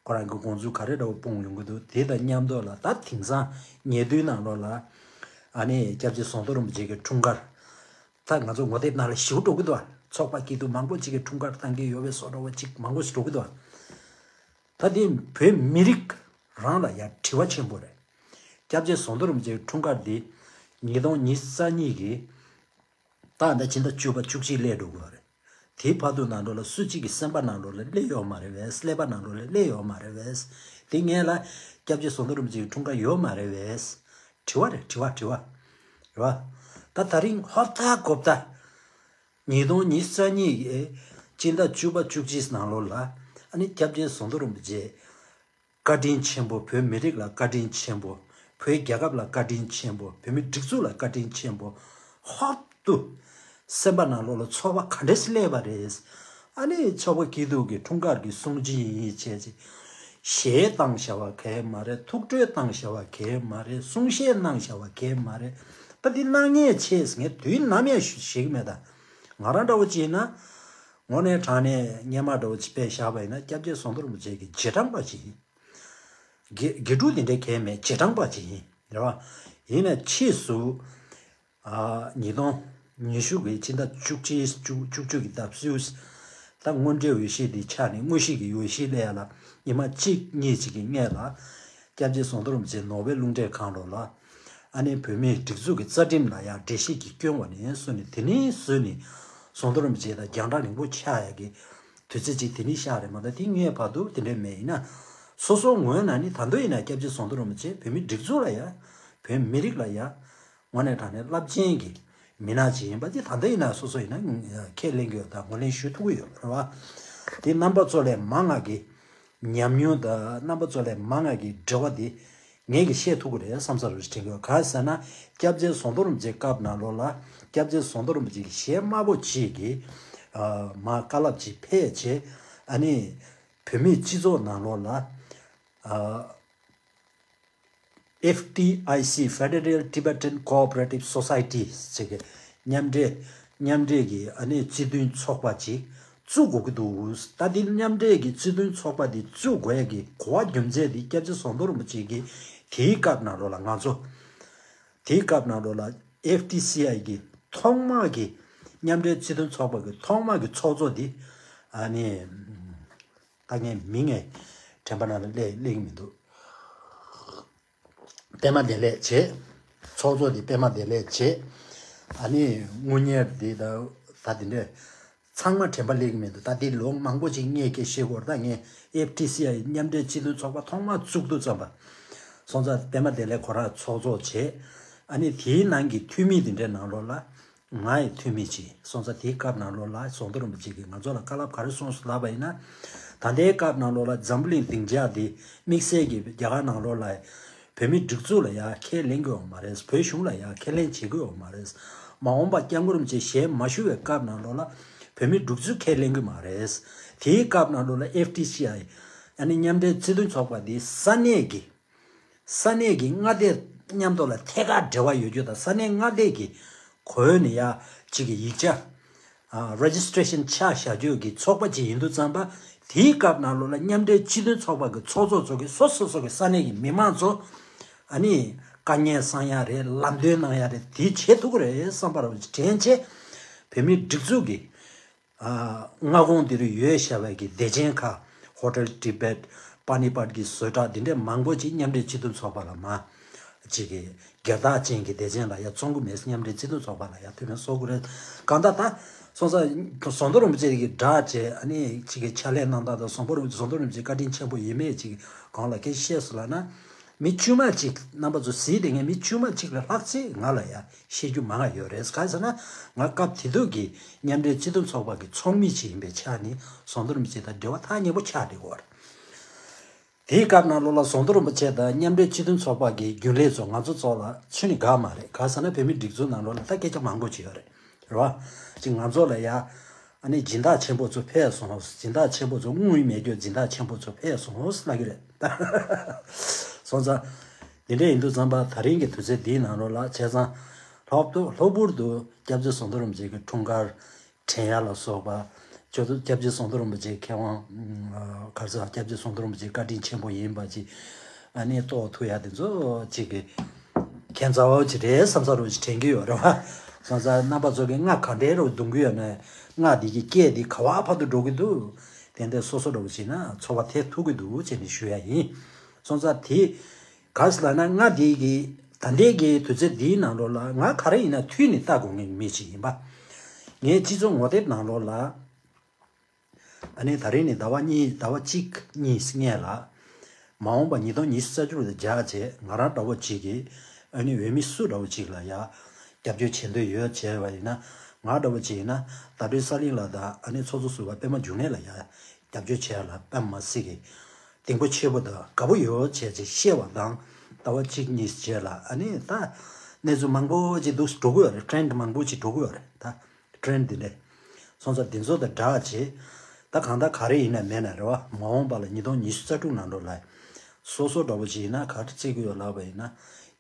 ཁོ་རང་གི་དགོངས་ཚུལ་ག་རེ་འདྲ་བོ་སྤུངས་ཡོང་གི་འདུག་དེ་དང་མཉམ་དུ་ལ་ད་དེང་སང་ཉེ་དུས་ནང་ལོགས་ལ་ཨ་ནི་སྐྱབས་རྗེ་ཟམ་གདོང་རིན་པོ་ཆེ་གི་འཁྲུངས་སྐར། ད་ང་ཚོ་ངོ་དེབ་ནང་ལ་ཞེ་པོ་འགྲོ་གི་འདུག་ཨ། ཚོགས་པ་སྐྱིད་སྡུག་མང་པོ་ཅིག་གི་འཁྲུངས་སྐར་བཏང་གི་ཡོད་པའི་བཟོ་འདྲ་བོ་ཅིག་མང་པོ་ཞིག་འགྲོ་གི་འདུག་ཨ། ད་དེ་བོད་མི་རིགས་རང་ལ་ཡང་དྲི་བ་ཆེན་པོ་རེད། སྐྱབས་རྗེ་ཟམ་གདོང་རིན་པོ་ཆེའི་འཁྲུངས་སྐར་འདི་ཉིས་སྟོང་ཉི་ཤུ་རྩ་གཉིས་ཀྱི་ད་ད་ཕྱི་ཟླ་བཅུ་པ་བཅུ་གཅིག་སླེབས་འགྲོ་གི་ཡོད་རེད། དེའི་བར་དུ་ནང་ལོགས་ལ་སུ་གཅིག་གི་སེམས་པ་ནང་ལོགས་ལ་སླེབས་ཡོད་མ་རེད་བས། ཀླད་པ་ནང་ལོགས་ལ་སླེབས་ཡོད་མ་རེད་བས། དེ་སྔོན་ལ་སྐྱབས་རྗེ་ཟམ་གདོང་རིན་པོ་ཆེའི་འཁྲུངས་སྐར་ཡོད་མ་རེད་བས། དྲི་བ་རེད། དྲི་བ་དྲི་བ་རེད་བ། ད་ད་རིང་ཧོབ་ཏ་གོབ་ཏ། ཉིས་སྟོང་ཉི་ཤུ་རྩ་གཉིས་ཀྱི་སྤྱི་ཟླ་བཅུ་པ་བཅུ་གཅིག་ནང་ལོགས་ལ་ཨ་ནི་སྐྱབས་རྗེ་ཟམ་གདོང་རིན་པོ་ཆེ་བཀའ་དྲིན་ཆེན་པོ། བོད་མི་རིགས་ལ་བཀའ་དྲིན་ཆེན་པོ། བོད་རྒྱལ་ཁབ་ལ་བཀའ་དྲིན་ཆེན་པོ། བོད་མི་སྒྲིག་འཛུགས་ལ་བཀའ་དྲིན་ཆེན་པོ། ཧོབ་ཏུ་སེམས་པ་ནང་ལོགས་ལ་ཚོར་བ་ག་འདྲས་སླེབས་པ་རེད། ཨ་ནི་ཚོགས་པ་སྐྱིད་སྡུག་གི་འཁྲུངས་སྐར་གྱི་སྲུང་བརྩི་ཡིན་བྱས་ཅིག་གཞས་བཏང་བཞག་པ་གལ་མ་རེད། ཐུགས་སྤྲོ་བཏང་བཞག་པ་གལ་མ་རེད། གསུང་བཤད་གནང་བཞག་པ་གལ་མ་རེད། ད་འདི་གནང་མཁན་ཆེས་ངས་དུས་ནམ་ཡང་ཞུ་ཞིག་མེད། ད་ང་རང་འདྲ་བོ་ཅིག་ཡིན་ན་དངོས་གནས་དྲང་གནས་སྔོན་མ་འདྲ་བོ་ཅིག་དཔེ་བཞག་པ་ཡིན་ན་སྐྱབས་རྗེ་ཟམ་གདོང་རིན་པོ་ཆེ་གི་རྗེས་འབྲང་པ་ཅིག་ཡིན། དགེ་དགེ་ཕྲུག་དེ་འདྲའི་གལ་མེད། རྗེས་འབྲང་པ་ཅིག་ཡིན། རེད་བ། ཡིན་ན་ཕྱིས་སུ། ཨ། ཉིས་སྟོང་ཉི་ཤུ་གི་སྤྱི་ཟླ་བཅུ་གཅིག་བཅུ་བཅུ་གཅིག་གི་ཟླ་བཅུ། ད་དངོས་འབྲེལ་འོས་གཞི་འདི་ཆགས་ནས་དངོས་གཞི་གི་འོས་གཞི་སླེབས་ཡ་ལ་ཉི་མ་གཅིག་གཉིས་ཅིག་གི་སྔོན་ལ། སྐྱབས་རྗེ་ཟམ་གདོང་རིན་པོ་ཆེ་ནོར་ཝེ་རླུང་འཕྲིན་ཁང་ལོགས་ལ། ཨ་ནི་བོད་མིའི་སྒྲིག་འཛུགས་ཀྱི་རྩ་ཁྲིམས་ལ་ཡང་འགྲེལ་བཤད་ཀྱི་སྐྱོན་བ་ནས་བཟུང་ནས། དེ་ནས་བཟུང་ནས་ཟམ་གདོང་རིན་པོ་ཆེ་དང་རྒྱང་བསྒྲགས་རིང་པོ་ཆགས་ཡ་གི་དུས་ཚོད་ཅིག་དེ་ནས་ཤར་རེད་མ་གཏོགས། དེ་སྔའི་བར་དུ་དེ་འདྲ་མེད། ཡིན་ན་སོ་སོའི་ངོས་ནས་ནི་ད་དུང་ཡིན་ན་སྐྱབས་རྗེ་ཟམ་གདོང་རིན་པོ་ཆེ་བོད་མིའི་སྒྲིག་འཛུགས་ལ་ཡ། བོད་མི་རིགས་ལ་ཡ། དངོས་གནས་དྲང་གནས་རླབས་ཆེན་གྱི་མི་སྣ་ཅིག་ཡིན་པ་དེ་ད་ལྟ་ཡིན་ན་སོ་སོ་ཡིན་ན་ཁས་ལེན་གྱི་ཡོད་དང་ངོས་ལེན་ཞུ་ཐུབ་ཀྱི་ཡོད་རེད་བ། དེ་རྣམ་པ་ཚོ་ལས་མང་ང་གི་ཉམས་མྱོང་དང་རྣམ་པ་ཚོ་ལས་མང་ང་གི་འབྲེལ་བ་དེ་ངས་ཀྱིས་བཤད་ཐུབ་ཀྱི་རེད་བསམ་ས་རུ་དྲན་གྱི་ཡོད། གང་ཟེར་ན་སྐྱབས་རྗེ་ཟམ་གདོང་རིན་པོ་ཆེའི་སྐབས་ནང་ལོགས་ལ་སྐྱབས་རྗེ་ཟམ་གདོང་རིན་པོ་ཆེ་གི་གཞས་དམར་པོ་ཅིག་གི་མར་བཀའ་སློབ་ཅིག་ཕེབས་བྱས། ཨ་ནི་བོད་མིའི་སྤྱི་ཚོགས་ནང་ལོགས་ལ། ཨ། F T I C Federal Tibetan Cooperative Society ཟེར་གི་མཉམ་འབྲེལ་མཉམ་འབྲེལ་གྱི་ཨ་ནི་སྤྱི་མཐུན་ཚོགས་པ་ཅིག་བཙུགས་དགོས་ཀྱི་འདུག་ད་འདི་མཉམ་འབྲེལ་གྱི་སྤྱི་མཐུན་ཚོགས་པ་འདི་བཙུགས་དགོས་ཡ་གི་གོ་བ་རྒྱུ་མཚན་འདི་སྐྱབས་རྗེ་ཟམ་གདོང་རིན་པོ་ཆེ་གིས་དེའི་སྐབས་ནང་ལོགས་ལ་ང་ཚོ། དེའི་སྐབས་ནང་ལོགས་ལ་F T C I གི་ཐོག་མ་གི་མཉམ་འབྲེལ་སྤྱི་མཐུན་ཚོགས་པ་གི་ཐོག་མ་གི་ཚོགས་གཙོ་འདི་ཨ་ནི། ད་ངས་མིང་ངས་དྲན་པ་ནང་ལ་སླེབས་སླེབས་ཀྱི་མི་འདུག་པད་མ་བདེ་ལེགས་བྱས། ཚོགས་གཙོ་དེ་པད་མ་བདེ་ལེགས་བྱས། ཨ་ནི་དངུལ་གཉེར་འདི་ད་ད་འདི་འདྲས་ཚང་མ་དྲན་པ་ལེགས་མི་འདུག་ད་འདི་ལོ་མང་པོ་ཅིག་ངས་སྐད་བཤད་དགོས་རེད། ད་ངས་ཨེཕ་ཊི་སི་ཨའི་མཉམ་འབྲེལ་སྤྱི་མཐུན་ཚོགས་པ་ཐོག་མ་བཙུགས་དུས་ཙམ་པ་སོང་ཙང་པད་མ་བདེ་ལེགས་ཁོ་རང་ཚོགས་གཙོ་བྱས། ཨ་ནི་དེའི་ནང་གི་འཐུས་མི་འདི་འདྲའི་ནང་ལོགས་ལ། ང་ཡི་འཐུས་མི་ཅིག་སོང་ཙང་དེའི་སྐབས་ནང་ལོགས་ལ་ཟམ་གདོང་རིན་པོ་ཆེ་གིས་ང་ཚོ་ལ་བཀའ་སློབ་ག་རེ་གསུངས་སོང་ལབ་པ་ཡིན་ན། ད་ལྟའི་སྐབས་ནང་ལོགས་ལ་འཛམ་བུ་གླིང་སྡིངས་ཆ་འདི་དམིགས་བསལ་གྱིས་རྒྱ་གར་ནང་ལོགས་ལ་བོད་མི་སྒྲིག་འཛུགས་ལ་ཡ་ཁས་ལེན་གྱི་ཡོད་མ་རེད། བོད་གཞུང་ལ་ཡ་ཁས་ལེན་བྱེད་ཀྱི་ཡོད་མ་རེད། མ་འོངས་པ་སྐྱབས་མགོན་རིན་པོ་ཆེ་ཞལ་མ་བཞུགས་པའི་སྐབས་ནང་ལོགས་ལ་བོད་མི་སྒྲིག་འཛུགས་ཁས་ལེན་གྱི་མ་རེད། དེའི་སྐབས་ནང་ལོགས་ལ་ཨེཕ་ཊི་སི་ཨའི་ཨ་ནི་མཉམ་འབྲེལ་སྤྱི་མཐུན་ཚོགས་པ་འདི་ས་གནས་ཀྱི་ས་གནས་ཀྱི་མངའ་སྡེ་མཉམ་དུ་ལ་ཐད་ཀར་འབྲེལ་བ་ཡོད་རྒྱུ་དང་ས་གནས་མངའ་སྡེ་གི་གོ་ནས་ཡ་གཅིག་གི་ཡིག་ཆ་རེ་ཇི་སི་ཊི་རེ་ཤན་ཆགས་བཞག་རྒྱུ་གི་ཚོགས་པ་ཅིག་ཡིན་དུས་ཙམ་པ། དེའི་སྐབས་ནང་ལོགས་ལ་མཉམ་འབྲེལ་སྤྱི་མཐུན་ཚོགས་པ་གི་ཚོགས་གཙོ་ཚོ་གི་སོ་སོ་སོ་གི་ས་གནས་ཀྱི་མི་མང་ཚོ་ཨ་ནི་བཀའ་ཉན་གསང་ཡག་རེད། ལམ་སྟོན་གནང་ཡག་རེད། དེ་བྱེད་ཐུབ་ཀྱི་རེད་བསམ་པ་རེད། དྲན་ཆེ་བོད་མི་སྒྲིག་འཛུགས་ཀྱི་མངའ་ཁོངས་འདི་རུ་ཡོད་བཞག་པའི་གི་སྡེ་ཚན་ཁག་ཧོ་ཊེལ་ཊི་བེཊ། པ་ནི་པད་ཀྱི་བཟོ་གྲྭ་འདི་འདྲའི་མང་པོ་ཅིག་མཉམ་འབྲེལ་སྤྱི་མཐུན་ཚོགས་པ་ལ་མ་ཅིག་གི་སྒེར་བདག་ཅན་གྱི་སྡེ་ཚན་ལ་ཡ་བཙོང་གི་མེད། མཉམ་འབྲེལ་སྤྱི་མཐུན་ཚོགས་པ་ལ་ཡ་མཐུན་མེད་བཟོ་དགོས་རེད། གང་ལྟར་ད་སོང་ཙང་ཟམ་གདོང་རིན་པོ་ཆེ་གི་དྲག་བྱས་ཨ་ནི་ཅིག་གི་ཕྱག་ལས་གནང་སྟངས་དང་ཟམ་གདོང་རིན་པོ་ཆེ་ཟམ་གདོང་རིན་པོ་ཆེ་བཀའ་དྲིན་ཆེན་པོ་ཡིན་མེད་ཅིག་གང་ལ་སྐད་ཆ་བཤད་སོང་ལབ་ན། མི་དཀྱུས་མ་གཅིག་རྣམ་པ་ཚོ་གཟིགས་བསྡད་མཁན་མི་དཀྱུས་མ་གཅིག་ལས་ལྷག་ཅིག་ང་ལ་ཡ་བཤད་རྒྱུ་མང་ང་ཡོད་རེད། གང་ཟེར་ན་ང་སྐབས་དེ་དུས་ཀྱི་མཉམ་འབྲེལ་སྤྱི་མཐུན་ཚོགས་པ་གི་ཚོགས་མི་ཅིག་ཡིན་པའི་ཆ་ནས་ཟམ་གདོང་རིན་པོ་ཆེ་དང་འབྲེལ་བ་ཐག་ཉེ་པོ་ཆགས་བསྡད་ཡོད་རེད། དེའི་སྐབས་ནང་ལོགས་ལ་ཟམ་གདོང་རིན་པོ་ཆེ་དང་མཉམ་འབྲེལ་སྤྱི་མཐུན་ཚོགས་པ་གི་རྒྱུན་ལས་ཚོ་ང་ཚོ་ཚོ་ལ་ཁྱོན་ནས་དགའ་མ་རེད། གང་ཟེར་ན་བོད་མི་སྒྲིག་འཛུགས་ནང་ལོགས་ལ་ད་སྐད་ཆ་མང་པོ་ཅིག་ཡོད་རེད། རེད་བ། ཅིག་ང་ཚོ་ལ་ཡ། ཨ་ནི་སྦྱིན་བདག་ཆེན་པོ་ཚོ་ཕེབས་སོང་། སྦྱིན་བདག་ཆེན་པོ་ཚོ་དངུལ་མེད་རྒྱུ་སྦྱིན་བདག་ཆེན་པོ་ཚོ་ཕེབས་སོང་ལབ་ཀྱི་རེད། སོང་ཙང་། འདི་འདྲ་ཡིན་དུས་ཙམ་པ་ད་རིང་གི་དུས་ཚོད་འདིའི་ནང་ལོགས་ལ་བྱས་ཙང་། ལྷག་ཏུ་ལྷག་པར་དུ་སྐྱབས་རྗེ་ཟམ་གདོང་རིན་པོ་ཆེ་གི་འཁྲུངས་སྐར་དྲན་ཡ་ལ་སོགས་པ། ཅོ་ཏུ་སྐྱབས་རྗེ་ཟམ་གདོང་རིན་པོ་ཆེའི་མཁས་དབང་། ག་རེ་ཟེར། སྐྱབས་རྗེ་ཟམ་གདོང་རིན་པོ་ཆེའི་བཀའ་དྲིན་ཆེན་པོ་ཡིན་པ་ཅིག་ཨ་ནི་རྟོགས་ཐུབ་ཡ་དེ་ཚོ་ཅིག་གི་ཁྱད་མཚར་བ་ཅིག་རེད་བསམ་ས་རུ་ཅིག་དྲན་གྱི་ཡོད་རེད་བ། སོང་ཙང་རྣམ་པ་ཚོ་གི་རྔ་ག་འདྲའི་རུ་རྡུང་གི་ཡོད་ན། རྔ་འདི་གི་སྐད་འདི་ག་བ་བར་དུ་འགྲོ་གི་འདུག་དེ་འདྲ་སོ་སོ་འདྲ་བོ་བྱས་ན་ཚོར་བ་ཐེབས་ཐུབ་ཀྱི་འདུག་ཅེས་ནས་ཞུ་ཡ་ཡིན། སོང་ཙང་དེ་ག་རེ་ཟེར་ལབ་ན། རྔ་འདི་གི་ད་ལྟའི་གི་དུས་ཚོད་འདིའི་ནང་ལོགས་ལ་ང་ག་རེ་ཡིན་ན་དུས་ནས་ལྟ་དགོས་མཁན་མི་ཅིག་ཡིན་པ། ངའི་སྤྱི་ཚོགས་ངོ་དེབ་ནང་ལོགས་ལ། ཨ་ནི་ད་རིང་ནི་ཟླ་བ་གཉིས་ཟླ་བ་གཅིག་གཉིས་སྔོན་ལ། མ་འོངས་པ་ཉིས་སྟོང་ཉི་ཤུ་རྩ་དྲུག་ལ་སྦྱར་བྱས་ང་རང་འདྲ་བོ་གཅིག་གིས་ཨ་ནི་འོས་མི་སུ་འདྲ་བོ་གཅིག་ལ་ཡ་སྐྱབས་བཅོལ་བྱེད་འདོད་ཡོད་བྱས་པ་ཡིན་ན། ང་འདྲ་བོ་གཅིག་ཡིན་ན་ཟླ་སྒྲོན་གསལ་གླིང་ལགས་དང་ཨ་ནི་ཚོགས་གཙོ་ཟུར་པ་པད་མ་འབྱུང་གནས་ལ་ཡ་སྐྱབས་བཅོལ་བྱེད་ཡ་ལ་དཔེ་མ་སྲིད་ཀྱི་གདེང་པོ་ཆེ་པོ་དང་དགའ་པོ་ཡོད་བྱས་ཅིག་བཤད་པ་དང་། ཟླ་བ་གཅིག་གཉིས་རྗེས་ལ་ཨ་ནི་ད་གནས་ཚུལ་མང་པོ་ཅིག་འདུག་འགྲོ་གི་ཡོད་རེད། ཊེ་རེན་ཌི་མང་པོ་ཅིག་འགྲོ་གི་ཡོད་རེད་ད། ཊེ་རེན་ཌི་འདི་འདྲས། སོང་ཙང་འདི་ཚོ་དང་སྦྲགས་བྱས། ད་གང་ལྟར་ག་རེ་ཡིན་ན་མེད་ན་རེད་བ། མ་འོངས་པ་ལ་ཉིས་སྟོང་ཉི་ཤུ་རྩ་དྲུག་ནང་ལོགས་ལ། སོ་སོ་འདྲ་བོ་ཅིག་ཡིན་ན་ག་རེ་བརྩི་གི་ཡོད་ལབ་པ་ཡིན་ན།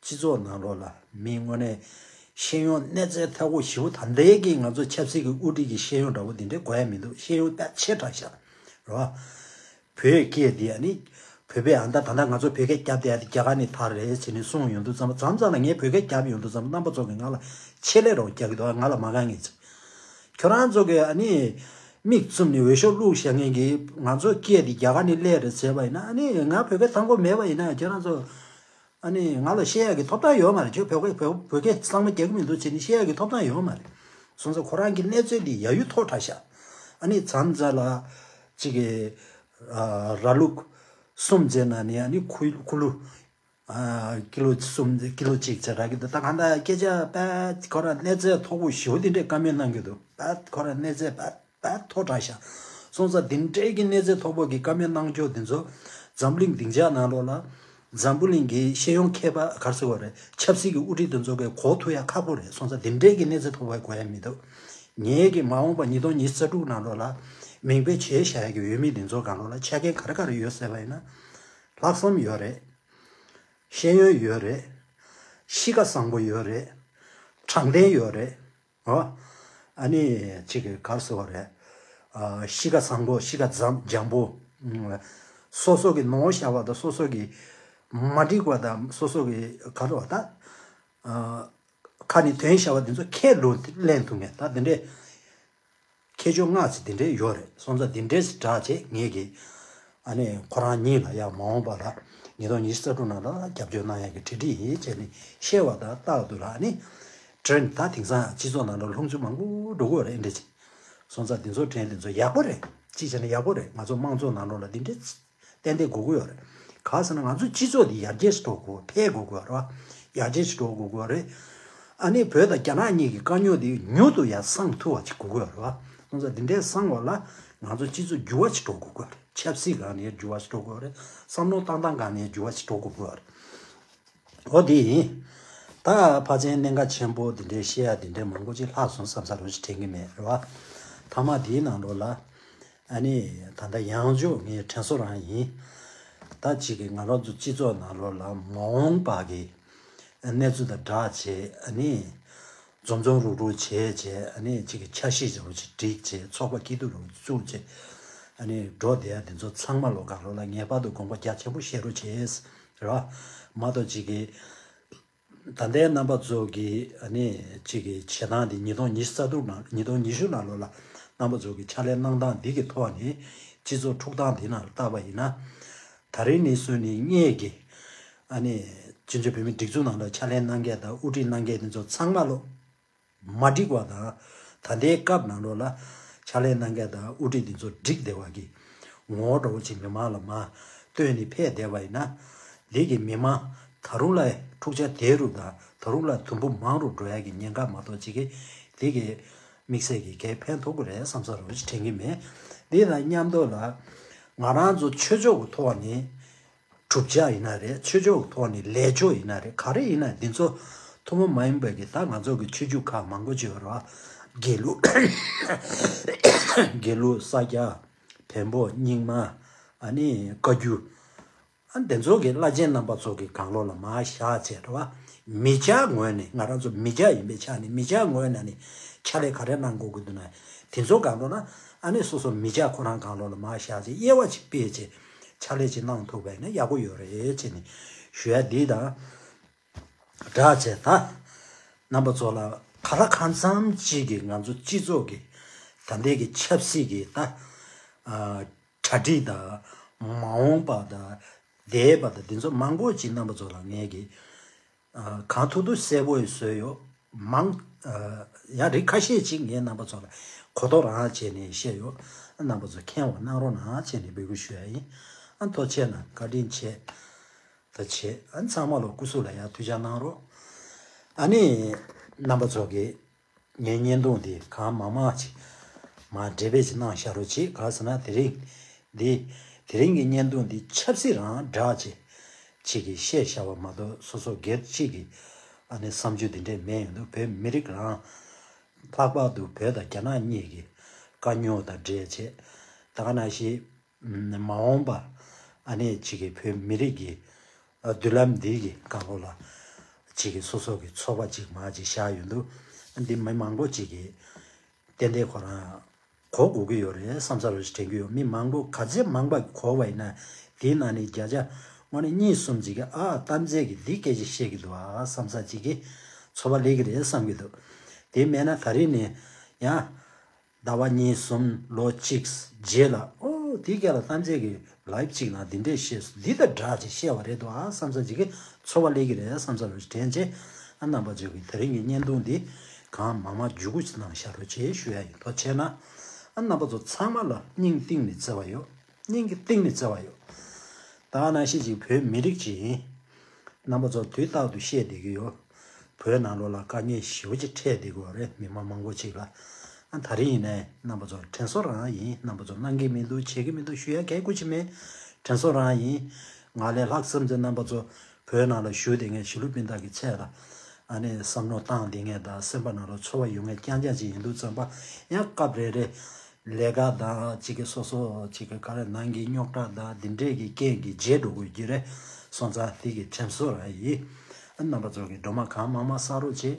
སྤྱི་ཚོགས་ནང་ལོགས་ལ་མི་དངོས་གནས་ཤེས་ཡོན་གནས་ཚད་མཐོ་པོ་ཞེ་པོ། ད་ལྟའི་གི་ང་ཚོ་ཆབ་སྲིད་ཀྱི་དབུ་ཁྲིད་ཀྱི་ཤེས་ཡོན་འདྲ་བོ་འདི་འདྲས་དགོས་ཡ་མི་འདུག་ཤེས་ཡོན་དཔེ་ཆེ་དྲགས་ཤག་རེད་བ། བོད་སྐད་འདི་ཨ་ནི། བོད་པས་ཨ་ད་ད་ལྟ་ང་ཚོ་བོད་སྐད་རྒྱབ་བསྡད་ཡ་དེ་རྒྱ་གར་ནས་ཐར་རེད་ཟེར་ནས་གསུངས་ཡོང་དུས་ཙམ་པ། མཚམས་མཚམས་ལ་ངས་བོད་སྐད་རྒྱབ་ཡོང་དུས་ཙམ་པ་རྣམ་པ་ཚོ་གིས་ང་ལ་ཆེད་ལས་རོགས་རྒྱག་གི་འདུག་ང་ལ་མ་དགའ་མཁན་ཚོ། ཁྱོད་རང་ཚོ་གིས་ཨ་ནི་མིག་བཙུམ་ནས་འོས་ཤོག་བླུགས་བཞག་མཁན་གྱིས་ང་ཚོ་སྐད་འདི་རྒྱ་གར་ནས་སླེབས་རེད་ཟེར་བ་ཡིན་ན། ཨ་ནི་ང་བོད་སྐད་ཚང་པོ་མེད་པ་ཡིན་ན་ཁྱོད་རང་ཚོ། ཨ་ནི་ང་ལ་བཤད་ཡག་གི་ཐོབ་ཐང་ཡོད་མ་རེད། ཁྱོད་བོད་སྐད་བོད་བོད་སྐད་གཙང་མ་རྒྱག་གི་མི་འདུག་ཅེས་ནི་བཤད་ཡག་གི་ཐོབ་ཐང་ཡོད་མ་རེད། སོང་ཙང་ཁོ་རང་གི་གནས་ཚུལ་འདི་ཡ་ཡུལ་མཐོ་དྲགས་ཤག་ཨ་ནི་མཚམས་མཚམས་ལ་ཅིག་གི་ཨ་ར་ལུག་གསུམ་བྱས་ན་ནི་ཨ་ནི་ཁུ་ཁུ་ལུ་ཨ་ཀི་ལོ་གསུམ་ཀི་ལོ་གཅིག་བྱས་རག་གི་འདུག་ད་གང་ལྟར་སྐད་ཆ་དཔེ་ཁོ་རང་གནས་ཚད་མཐོ་པོ་ཞེ་པོ་འདི་འདྲས་བཀའ་མོལ་གནང་གི་འདུག་དཔེ་ཁོ་རང་གནས་ཚད་དཔེ་དཔེ་མཐོ་དྲགས་ཤག་སོང་ཙང་འདི་འདྲའི་གི་གནས་ཚད་མཐོ་པོ་གི་བཀའ་མོལ་གནང་ཕྱོགས་འདི་ཚོ་འཛམ་གླིང་སྡིངས་ཆ་ནང་ལོགས་ལ་འཛམ་བུ་གླིང་གི་ཤེས་ཡོན་མཁས་པ་ག་རེ་ཟེར་དགོས་རེད། ཆབ་སྲིད་ཀྱི་དབུ་ཁྲིད་འདི་ཚོ་གིས་གོ་ཐུབ་ཡ་ཁག་པོ་རེད། སོང་ཙང་འདི་འདྲའི་གི་གནས་ཚད་མཐོ་པོ་གོ་ཡ་མི་འདུག་ངས་གི་མ་འོངས་པ་ཉིས་སྟོང་ཉི་ཤུ་རྩ་དྲུག་ནང་ལོགས་ལ་མིང་དཔེ་བྱས་བཞག་ཡ་གི་འོས་མི་འདི་ཚོ་སྒང་ལོགས་ལ་ཆ་རྐྱེན་ག་རེ་ག་རེ་ཡོད་ཟེར་བ་ཡིན་ན། ལྷག་བསམ་ཡོད་རེད། ཤེས་ཡོན་ཡོད་རེད། གཤིས་ཀ་བཟང་པོ་ཡོད་རེད། དྲང་བདེན་ཡོད་རེད། ཨོ། ཨ་ནི་ཅིག་གི་ག་རེ་ཟེར་བ་རེད། ཨ་གཤིས་ཀ་བཟང་པོ་གཤིས་ཀ་འཇམ་འཇམ་པོ། ཨུམ། སོ་སོ་གི་ནོར་བཞག་པ་དང་སོ་སོ་གི་མ་འགྲིག་པ་དང་སོ་སོ་གི་ག་རེ་བ་ད། ཨ་ཁ་ནས་ཐོན་བཞག་པ་དེ་ཚོ་ཁས་ལོ་ལེན་ཐུབ་མཁན་ད་དེ་འདྲས་ཁྱད་ཆོས་ལྔ་ཅིག་དེ་འདྲས་ཡོད་རེད། སོང་ཙང་དེ་འདྲས་སྦྲགས་བྱས་ངས་ཀྱིས་ཨ་ནི་ཁོ་རང་ཉིད་ལ་ཡང་མ་འོངས་པ་ལ་ཉིས་སྟོང་ཉི་ཤུ་རྩ་དྲུག་ནང་ལ་རྒྱབ་སྐྱོར་གནང་ཡག་གི་གྲ་སྒྲིག་ཡིན་བྱས་ནས་བཤད་པ་དང་རྟག་ཏུ་ལ་ཨ་ནི་ ཊེན་ད་དེང་སང་སྤྱི་ཚོགས་ནང་ལ་ལྷུང་ཚུལ་མང་པོ་འགྲོ་གི་ཡོད་རེད། འདི་འདྲ་ཅིག་སོང་ཙང་དེ་ཚོ་ཊེན་དེ་ཚོ་ཡག་པོ་རེད། གཅིག་བྱས་ན་ཡག་པོ་རེད། ང་ཚོ་དམངས་གཙོ་ནང་ལོགས་ལ་འདི་འདྲའི་ཏན་ཏན་དགོས་ཀྱི་ཡོད་རེད། གང་ཟེར་ན་ང་ཚོ་སྤྱི་ཚོགས་འདི་ཡར་རྒྱས་སུ་འགྲོ་དགོས། འཕེལ་དགོས་ཀྱི་ཡོད་རེད་བ། ཡར་རྒྱས་སུ་འགྲོ་དགོས་ཀྱི་ཡོད་རེད། ཨ་ནི་བོད་དང་རྒྱ་ནག་གཉིས་ཀྱི་དཀའ་རྙོག་འདི་མྱུར་དུ་ཡར་སངས་ཐུབ་པ་ཅིག་དགོས་ཀྱི་ཡོད་རེད་བ། སོང་ཙང་འདི་འདྲའི་སངས་པ་ལ་ང་ཚོ་སྤྱི་ཚོགས་འགྱུར་བ་ཅིག་འགྲོ་དགོས་ཀྱི་ཡོད་རེད། ཆབ་སྲིད་སྒང་ནས་འགྱུར་བ་ཅིག་འགྲོ་དགོས་ཀྱི་ཡོད་རེད། བསམ་བློ་བཏང་སྟངས་སྒང་ནས་འགྱུར་བ་ཅིག་འགྲོ་དགོས་ཀྱི་ཡོད་རེད། འོ་དེ་ཡིན། ད་ཕལ་ཆེར་གནད་འགག་ཆེན་པོ་དེ་འདྲའི་བཤད་ཡ་དེ་འདྲའི་མང་པོ་ཅིག་ལྷག་སོང་བསམ་ས་རོ་ཞིག་དྲན་གྱི་མེད་རེད་བ། མཐའ་མ་དེའི་ནང་ལོགས་ལ་ཨ་ནི་ད་ལྟ་ཡང་བསྐྱར་ངས་དྲན་གསོ་རང་ཡིན། ད་ཅིག་གི་ང་རང་ཚོ་སྤྱི་ཚོགས་ནང་ལོགས་ལ་མ་འོངས་པ་གི་གནས་ཚུལ་དང་སྦྲགས་བྱས། ཨ་ནི་འཛོམས་འཛོམས་རུག་རུག་བྱས་བྱས། ཨ་ནི་ཅིག་གི་འཆར་གཞི་རུ་ཅིག་བསྒྲིགས་བྱས། ཚོགས་པ་སྐྱིད་སྡུག་རུ་བཙུགས་བྱས། ཨ་ནི་འགྲོ་བསྡད་ཡ་དེ་ཚོ་ཚང་མ་ལོ་སྒང་ལོགས་ལ་ངེས་པར་དུ་དགོངས་པ་རྒྱ་ཆེན་པོ་བཞེས་རོགས་བྱས། རེད་བ། མ་གཏོགས་ཅིག་གི་ད་ལྟའི་རྣམ་པ་ཚོ་གི་ཨ་ནི་ཅིག་གི་བྱེད་སྟངས་དེ་ཉིས་སྟོང་ཉི་ཤུ་རྩ་དྲུག་ནང་ཉིས་སྟོང་ཉི་ཤུ་ནང་ལོགས་ལ་རྣམ་པ་ཚོ་གི་ཕྱག་ལས་གནང་སྟངས་འདི་གི་ཐོག་ནས་སྤྱི་ཚོགས་འཁྲུག་སྟངས་འདི་ནང་ལ་བལྟས་པ་ཡིན་ན། ད་རིང་ནས་བཟུང་ནས་ངེད་ཀྱི་ཨ་ནི་བཙན་བྱོལ་བོད་མིའི་སྒྲིག་འཛུགས་ནང་ལ་ཕྱག་ལས་གནང་མཁན་དང་དབུ་ཁྲིད་གནང་མཁན་དེ་ཚོ་ཚང་མ་ལོ་མ་འགྲིག་པ་དང་། ད་ལྟའི་སྐབས་ནང་ལོགས་ལ་ཕྱག་ལས་གནང་མཁན་དང་དབུ་ཁྲིད་དེ་ཚོ་འགྲིག་བསྡད་པ་གི་ངོ་བོ་འདྲ་བོ་ཅིག་མི་མང་ལ་མར་སྟོན་ནས་ཕེབས་བསྡད་པ་ཡིན་ན། འདི་གི་མི་མང་ད་རུང་ལ་འཁྲུག་ཆ་དེ་རུ་དང་ད་རུང་ལ་དུམ་བུ་མང་རུ་འགྲོ་ཡ་གི་ཉེན་ཁ་མ་གཏོགས་ཅིག་གི་འདི་གི་དམིགས་བསལ་གྱི་གལ་ཕན་ཐོགས་ཀྱི་རེད་བསམ་ས་རུ་དྲན་གྱི་མེད། འདི་དང་མཉམ་དུ་ལ་ང་རང་ཚོ་ཆོས་ཕྱོགས་ཀྱི་ཐོག་ནས་གྲུབ་ཆ་ཡིན་ན་རེད། ཆོས་ཕྱོགས་ཀྱི་ཐོག་ནས་ལས་ཕྱོགས་ཡིན་ན་རེད། ག་རེ་ཡིན་ན་འདི་ཚོ་ཐུན་མོང་མ་ཡིན་པའི་གི་ད་ང་ཚོ་གི་ཆོས་བརྒྱུད་ཁག་མང་པོ་ཅིག་ཡོད་རེད་བ། དགེ་ལུགས། དགེ་ལུགས། ས་སྐྱ། བོན་པོ། རྙིང་མ། ཨ་ནི་བཀའ་བརྒྱུད། ཨ་འདི་ཚོ་གི་བླ་ཆེན་རྣམ་པ་ཚོ་གི་སྒང་ལོགས་ལ་མར་བཞག་བྱས་རེད་བ། མི་སྐྱ་ངོས་ནས་ང་རང་ཚོ་མི་སྐྱ་ཡིན་པའི་ཆ་ནས་མི་སྐྱ་ངོས་ནས་ནི་ཕྱག་ལས་ག་རེ་གནང་དགོས་ཀྱི་འདུག་ན། དེ་ཚོ་སྒང་ལོགས་ན་ཨ་ནི་སོ་སོ་མི་སྐྱ་ཁོ་རང་སྒང་ལོགས་ལ་མར་བཞག་བྱས་དབྱེ་བ་ཅིག་སྤེལ་བྱས་ཕྱག་ལས་ཅིག་གནང་ཐུབ་པ་ཡིན་ན་ཡག་པོ་ཡོད་རེད་ཅེས་ནས་ཞུ་ཡ་འདི་དང་སྦྲགས་བྱས། ད་རྣམ་པ་ཚོ་ལ་ག་ལ་གང་འཚམ་ཅིག་གི་ང་ཚོ་སྤྱི་ཚོགས་ཀྱི་ད་ལྟའི་གི་ཆབ་སྲིད་ཀྱི་ད་ཨ་གྲ་སྒྲིག་དང་མ་འོངས་པ་དང་འདས་པ་དང་འདི་ཚོ་མང་པོ་ཅིག་རྣམ་པ་ཚོ་ལ་ངས་ཀྱི་ཨ་གང་ཐུབ་ཐུབ་གསལ་པོ་ཡིས་བཟོས་ཡོད། མང་ཨ་ཡང་རིགས་ཁ་ཤས་ཅིག་ངས་རྣམ་པ་ཚོ་ལ་གོ་རྟོགས་རང་བྱས་ནས་བཤད་ཡོད། རྣམ་པ་ཚོ་མཁྱེན་པ་གནང་རོགས་གནང་བྱས་ནས་འབོད་སྐུལ་ཞུ་ཡ་ཡིན། ཨ་ཐུགས་རྗེ་གནང་། བཀའ་དྲིན་ཆེ། ད་བྱེད། ཨ་ཚང་མ་ལ་སྐུ་གཟུགས་ལ་ཡང་ཐུགས་ཅག་གནང་རོགས། ཨ་ནི་རྣམ་པ་ཚོ་གིས་ངའི་བརྙན་ཐུང་འདི་གང་མང་མང་ཅིག་མར་འགྲེལ་པ་ཅིག་གནང་བཞག་རོགས་གྱིས། གང་ཟེར་ན་དེ་རིང་འདི་དེ་རིང་གི་བརྙན་ཐུང་འདི་ཆབ་སྲིད་རང་སྦྲགས་ཅིག་ཅིག་གིས་བཤད་བཞག་པ་མ་གཏོགས་སོ་སོ་སྒེར་གཅིག་གི་ཨ་ནི་བསམ་ཚུལ་འདི་འདྲས་མེད་ཡོང་དུས་བོད་མི་རིགས་རང་ལྷག་པར་དུ་བོད་དང་རྒྱ་ནག་གཉིས་ཀྱི་དཀའ་རྙོག་དང་འབྲེལ་བྱས། ད་ག་ནང་བཞིན་མ་འོངས་པ་ཨ་ནི་ཅིག་གི་བོད་མི་རིགས་ཀྱི་མདུན་ལམ་འདི་གི་སྒང་ལོགས་ལ་ཅིག་གི་སོ་སོ་གི་ཚོར་བ་ཅིག་མར་ཅིག་བཞག་ཡོང་དུས། འདི་མི་མང་པོ་ཅིག་གིས་ཏན་ཏན་ཁོ་རང་གོ་དགོས་ཀྱི་ཡོད་རེད་བསམ་ས་རུ་དྲན་གྱི་ཡོད། མི་མང་པོ་ག་ཚད་མང་པ་གིས་གོ་བ་ཡིན་ན་དེའི་ནང་ནས་བརྒྱ་ཆ་དངོས་གནས་གཉིས་གསུམ་ཅིག་གིས་ཨ་གཏམ་ཚད་ཀྱིས་འདི་སྐད་ཆ་བཤད་ཀྱི་འདུག་ཨ་བསམ་ས་ཅིག་གི་ཚོར་བ་སླེབས་ཀྱི་རེད་བསམ་གྱི་འདུག་དེ་མེད་ན་ད་རིང་ནས་ཡང་ཟླ་བ་གཉིས་གསུམ་ལོ་གཅིག་རྗེས་ལ་ཨོ་དེ་སྐད་ལ་གཏམ་ཚད་ཀྱི་ལའིབ་ཅིག་ནང་འདི་འདྲས་བཤད་སོང་། འདི་དང་སྦྲགས་ཅིག་བཤད་པ་རེད་འདུག་ཨ་བསམ་ས་ཅིག་གི་ཚོར་བ་སླེབས་ཀྱི་རེད་བསམ་ས་རུ་དྲན་བྱས། ཨ་རྣམ་པ་ཚོ་གིས་དེ་རིང་གི་བརྙན་ཐུང་འདི་གང་མང་མང་བརྒྱུད་སྐུར་ཅིག་གནང་བཞག་རོགས་བྱེད་ཞུ་ཡ་ཡིན། ཐུགས་རྗེ་གནང་། ཨ་རྣམ་པ་ཚོ་ཚང་མ་ལ་སྙིང་གཏིང་ནས་བརྩེ་བ་ཡོད། སྙིང་གི་གཏིང་ནས་བརྩེ་བ་ཡོད། ད་ག་ནང་བཞིན་ཅིག་བོད་མི་རིགས་ཅིག་ཡིན། རྣམ་པ་ཚོ་དུས་རྟག་ཏུ་བཤད་བསྡད་ཀྱི་ཡོད། བོད་ནང་ལོགས་ལ་དཀའ་ངལ་ཞེ་པོ་ཅིག་འཕྲད་བསྡད་ཀྱི་ཡོད་རེད། མི་མང་མང་པོ་ཅིག་ལ། ཨ་ད་རིང་ཡིན་ནའི་རྣམ་པ་ཚོ་དྲན་གསོ་རང་ཡིན། རྣམ་པ་ཚོ་གནང་གི་མི་འདུག་བྱེད་ཀྱི་མི་འདུག་ཞུ་ཡ་གལ་ཁུ་ཅིག་མེད། དྲན་གསོ་རང་ཡིན། ང་ལས་ལྷག་བསམ་ཚེ་རྣམ་པ་ཚོ་བོད་ནང་ལ་བཞུགས་བསྡད་མཁན་གཞིས་ལུས་སྤུན་ཟླ་གི་ཚད་ལ་ཨ་ནི་བསམ་བློ་བཏང་བསྡད་མཁན་དང་སེམས་པ་ནང་ལ་ཚོར་བ་ཡོད་མཁན་རྐྱང་རྐྱང་ཅིག་ཡིན་དུས་ཙམ་པ། ཡང་སྐབས་རེ་རེ་ལས་ཀ་དང་ཅིག་གི་སོ་སོ་ཅིག་གི་ག་རེ་ནང་གི་རྙོག་དྲ་དང་འདི་འདྲས་ཀྱི་རྐྱེན་གྱིས་བརྗེད་འགྲོ་དགོས་ཀྱི་རེད། སོང་ཙང་དེ་གི་དྲན་གསོ་རང་ཡིན། ཨ་རྣམ་པ་ཚོ་གི་སྒྲོལ་མ་གང་མང་མང་བསགས་རོགས་བྱེད།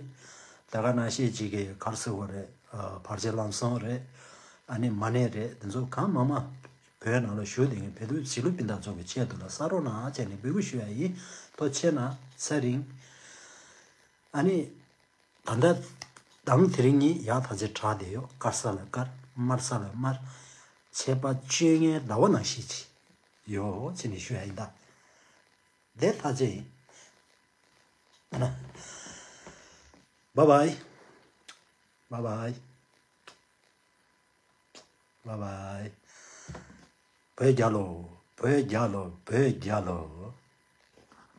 ད་ག་ནང་བཞིན་ཅིག་གི་ག་རེ་ཟེར་དགོས་རེད། ཨ་བར་ཆད་ལམ་སང་རེད། ཨ་ནི་མ་ཎི་རེད། འདི་ཚོ་གང་མང་མང་བོད་ནང་ལ་བཞུགས་བསྡད་མཁན་བོད་དུ་གཞིས་ལུས་སྤུན་ཟླ་ཚོ་གི་ཆེད་དུ་ལ་བསགས་རོགས་གནང་བྱས་ནས་འབོད་སྐུལ་ཞུ་ཡ་ཡིན། ཐུགས་རྗེ་གནང་། ཚེ་རིང་། ཨ་ནི། ད་ལྟ་དང་དེ་རིང་ཉིན་ཡག་ཐག་ཆོད་དྲག་བསྡད་ཡོད། དཀར་ས་ལ་དཀར། དམར་ས་ལ་དམར། ཚེས་པ་བཅོ་ལྔའི་ཟླ་བ་ནང་བཞིན་ཅིག་ཡོད་ཅེས་ནས་ཞུ་ཡ་ཡིན་ད། དེ་ཐག་ཆོད་ཡིན། ཨ་ན། Bye bye. Bye bye. Bye bye. བོད་རྒྱལ་ལོ། བོད་རྒྱལ་ལོ། བོད་རྒྱལ་ལོ།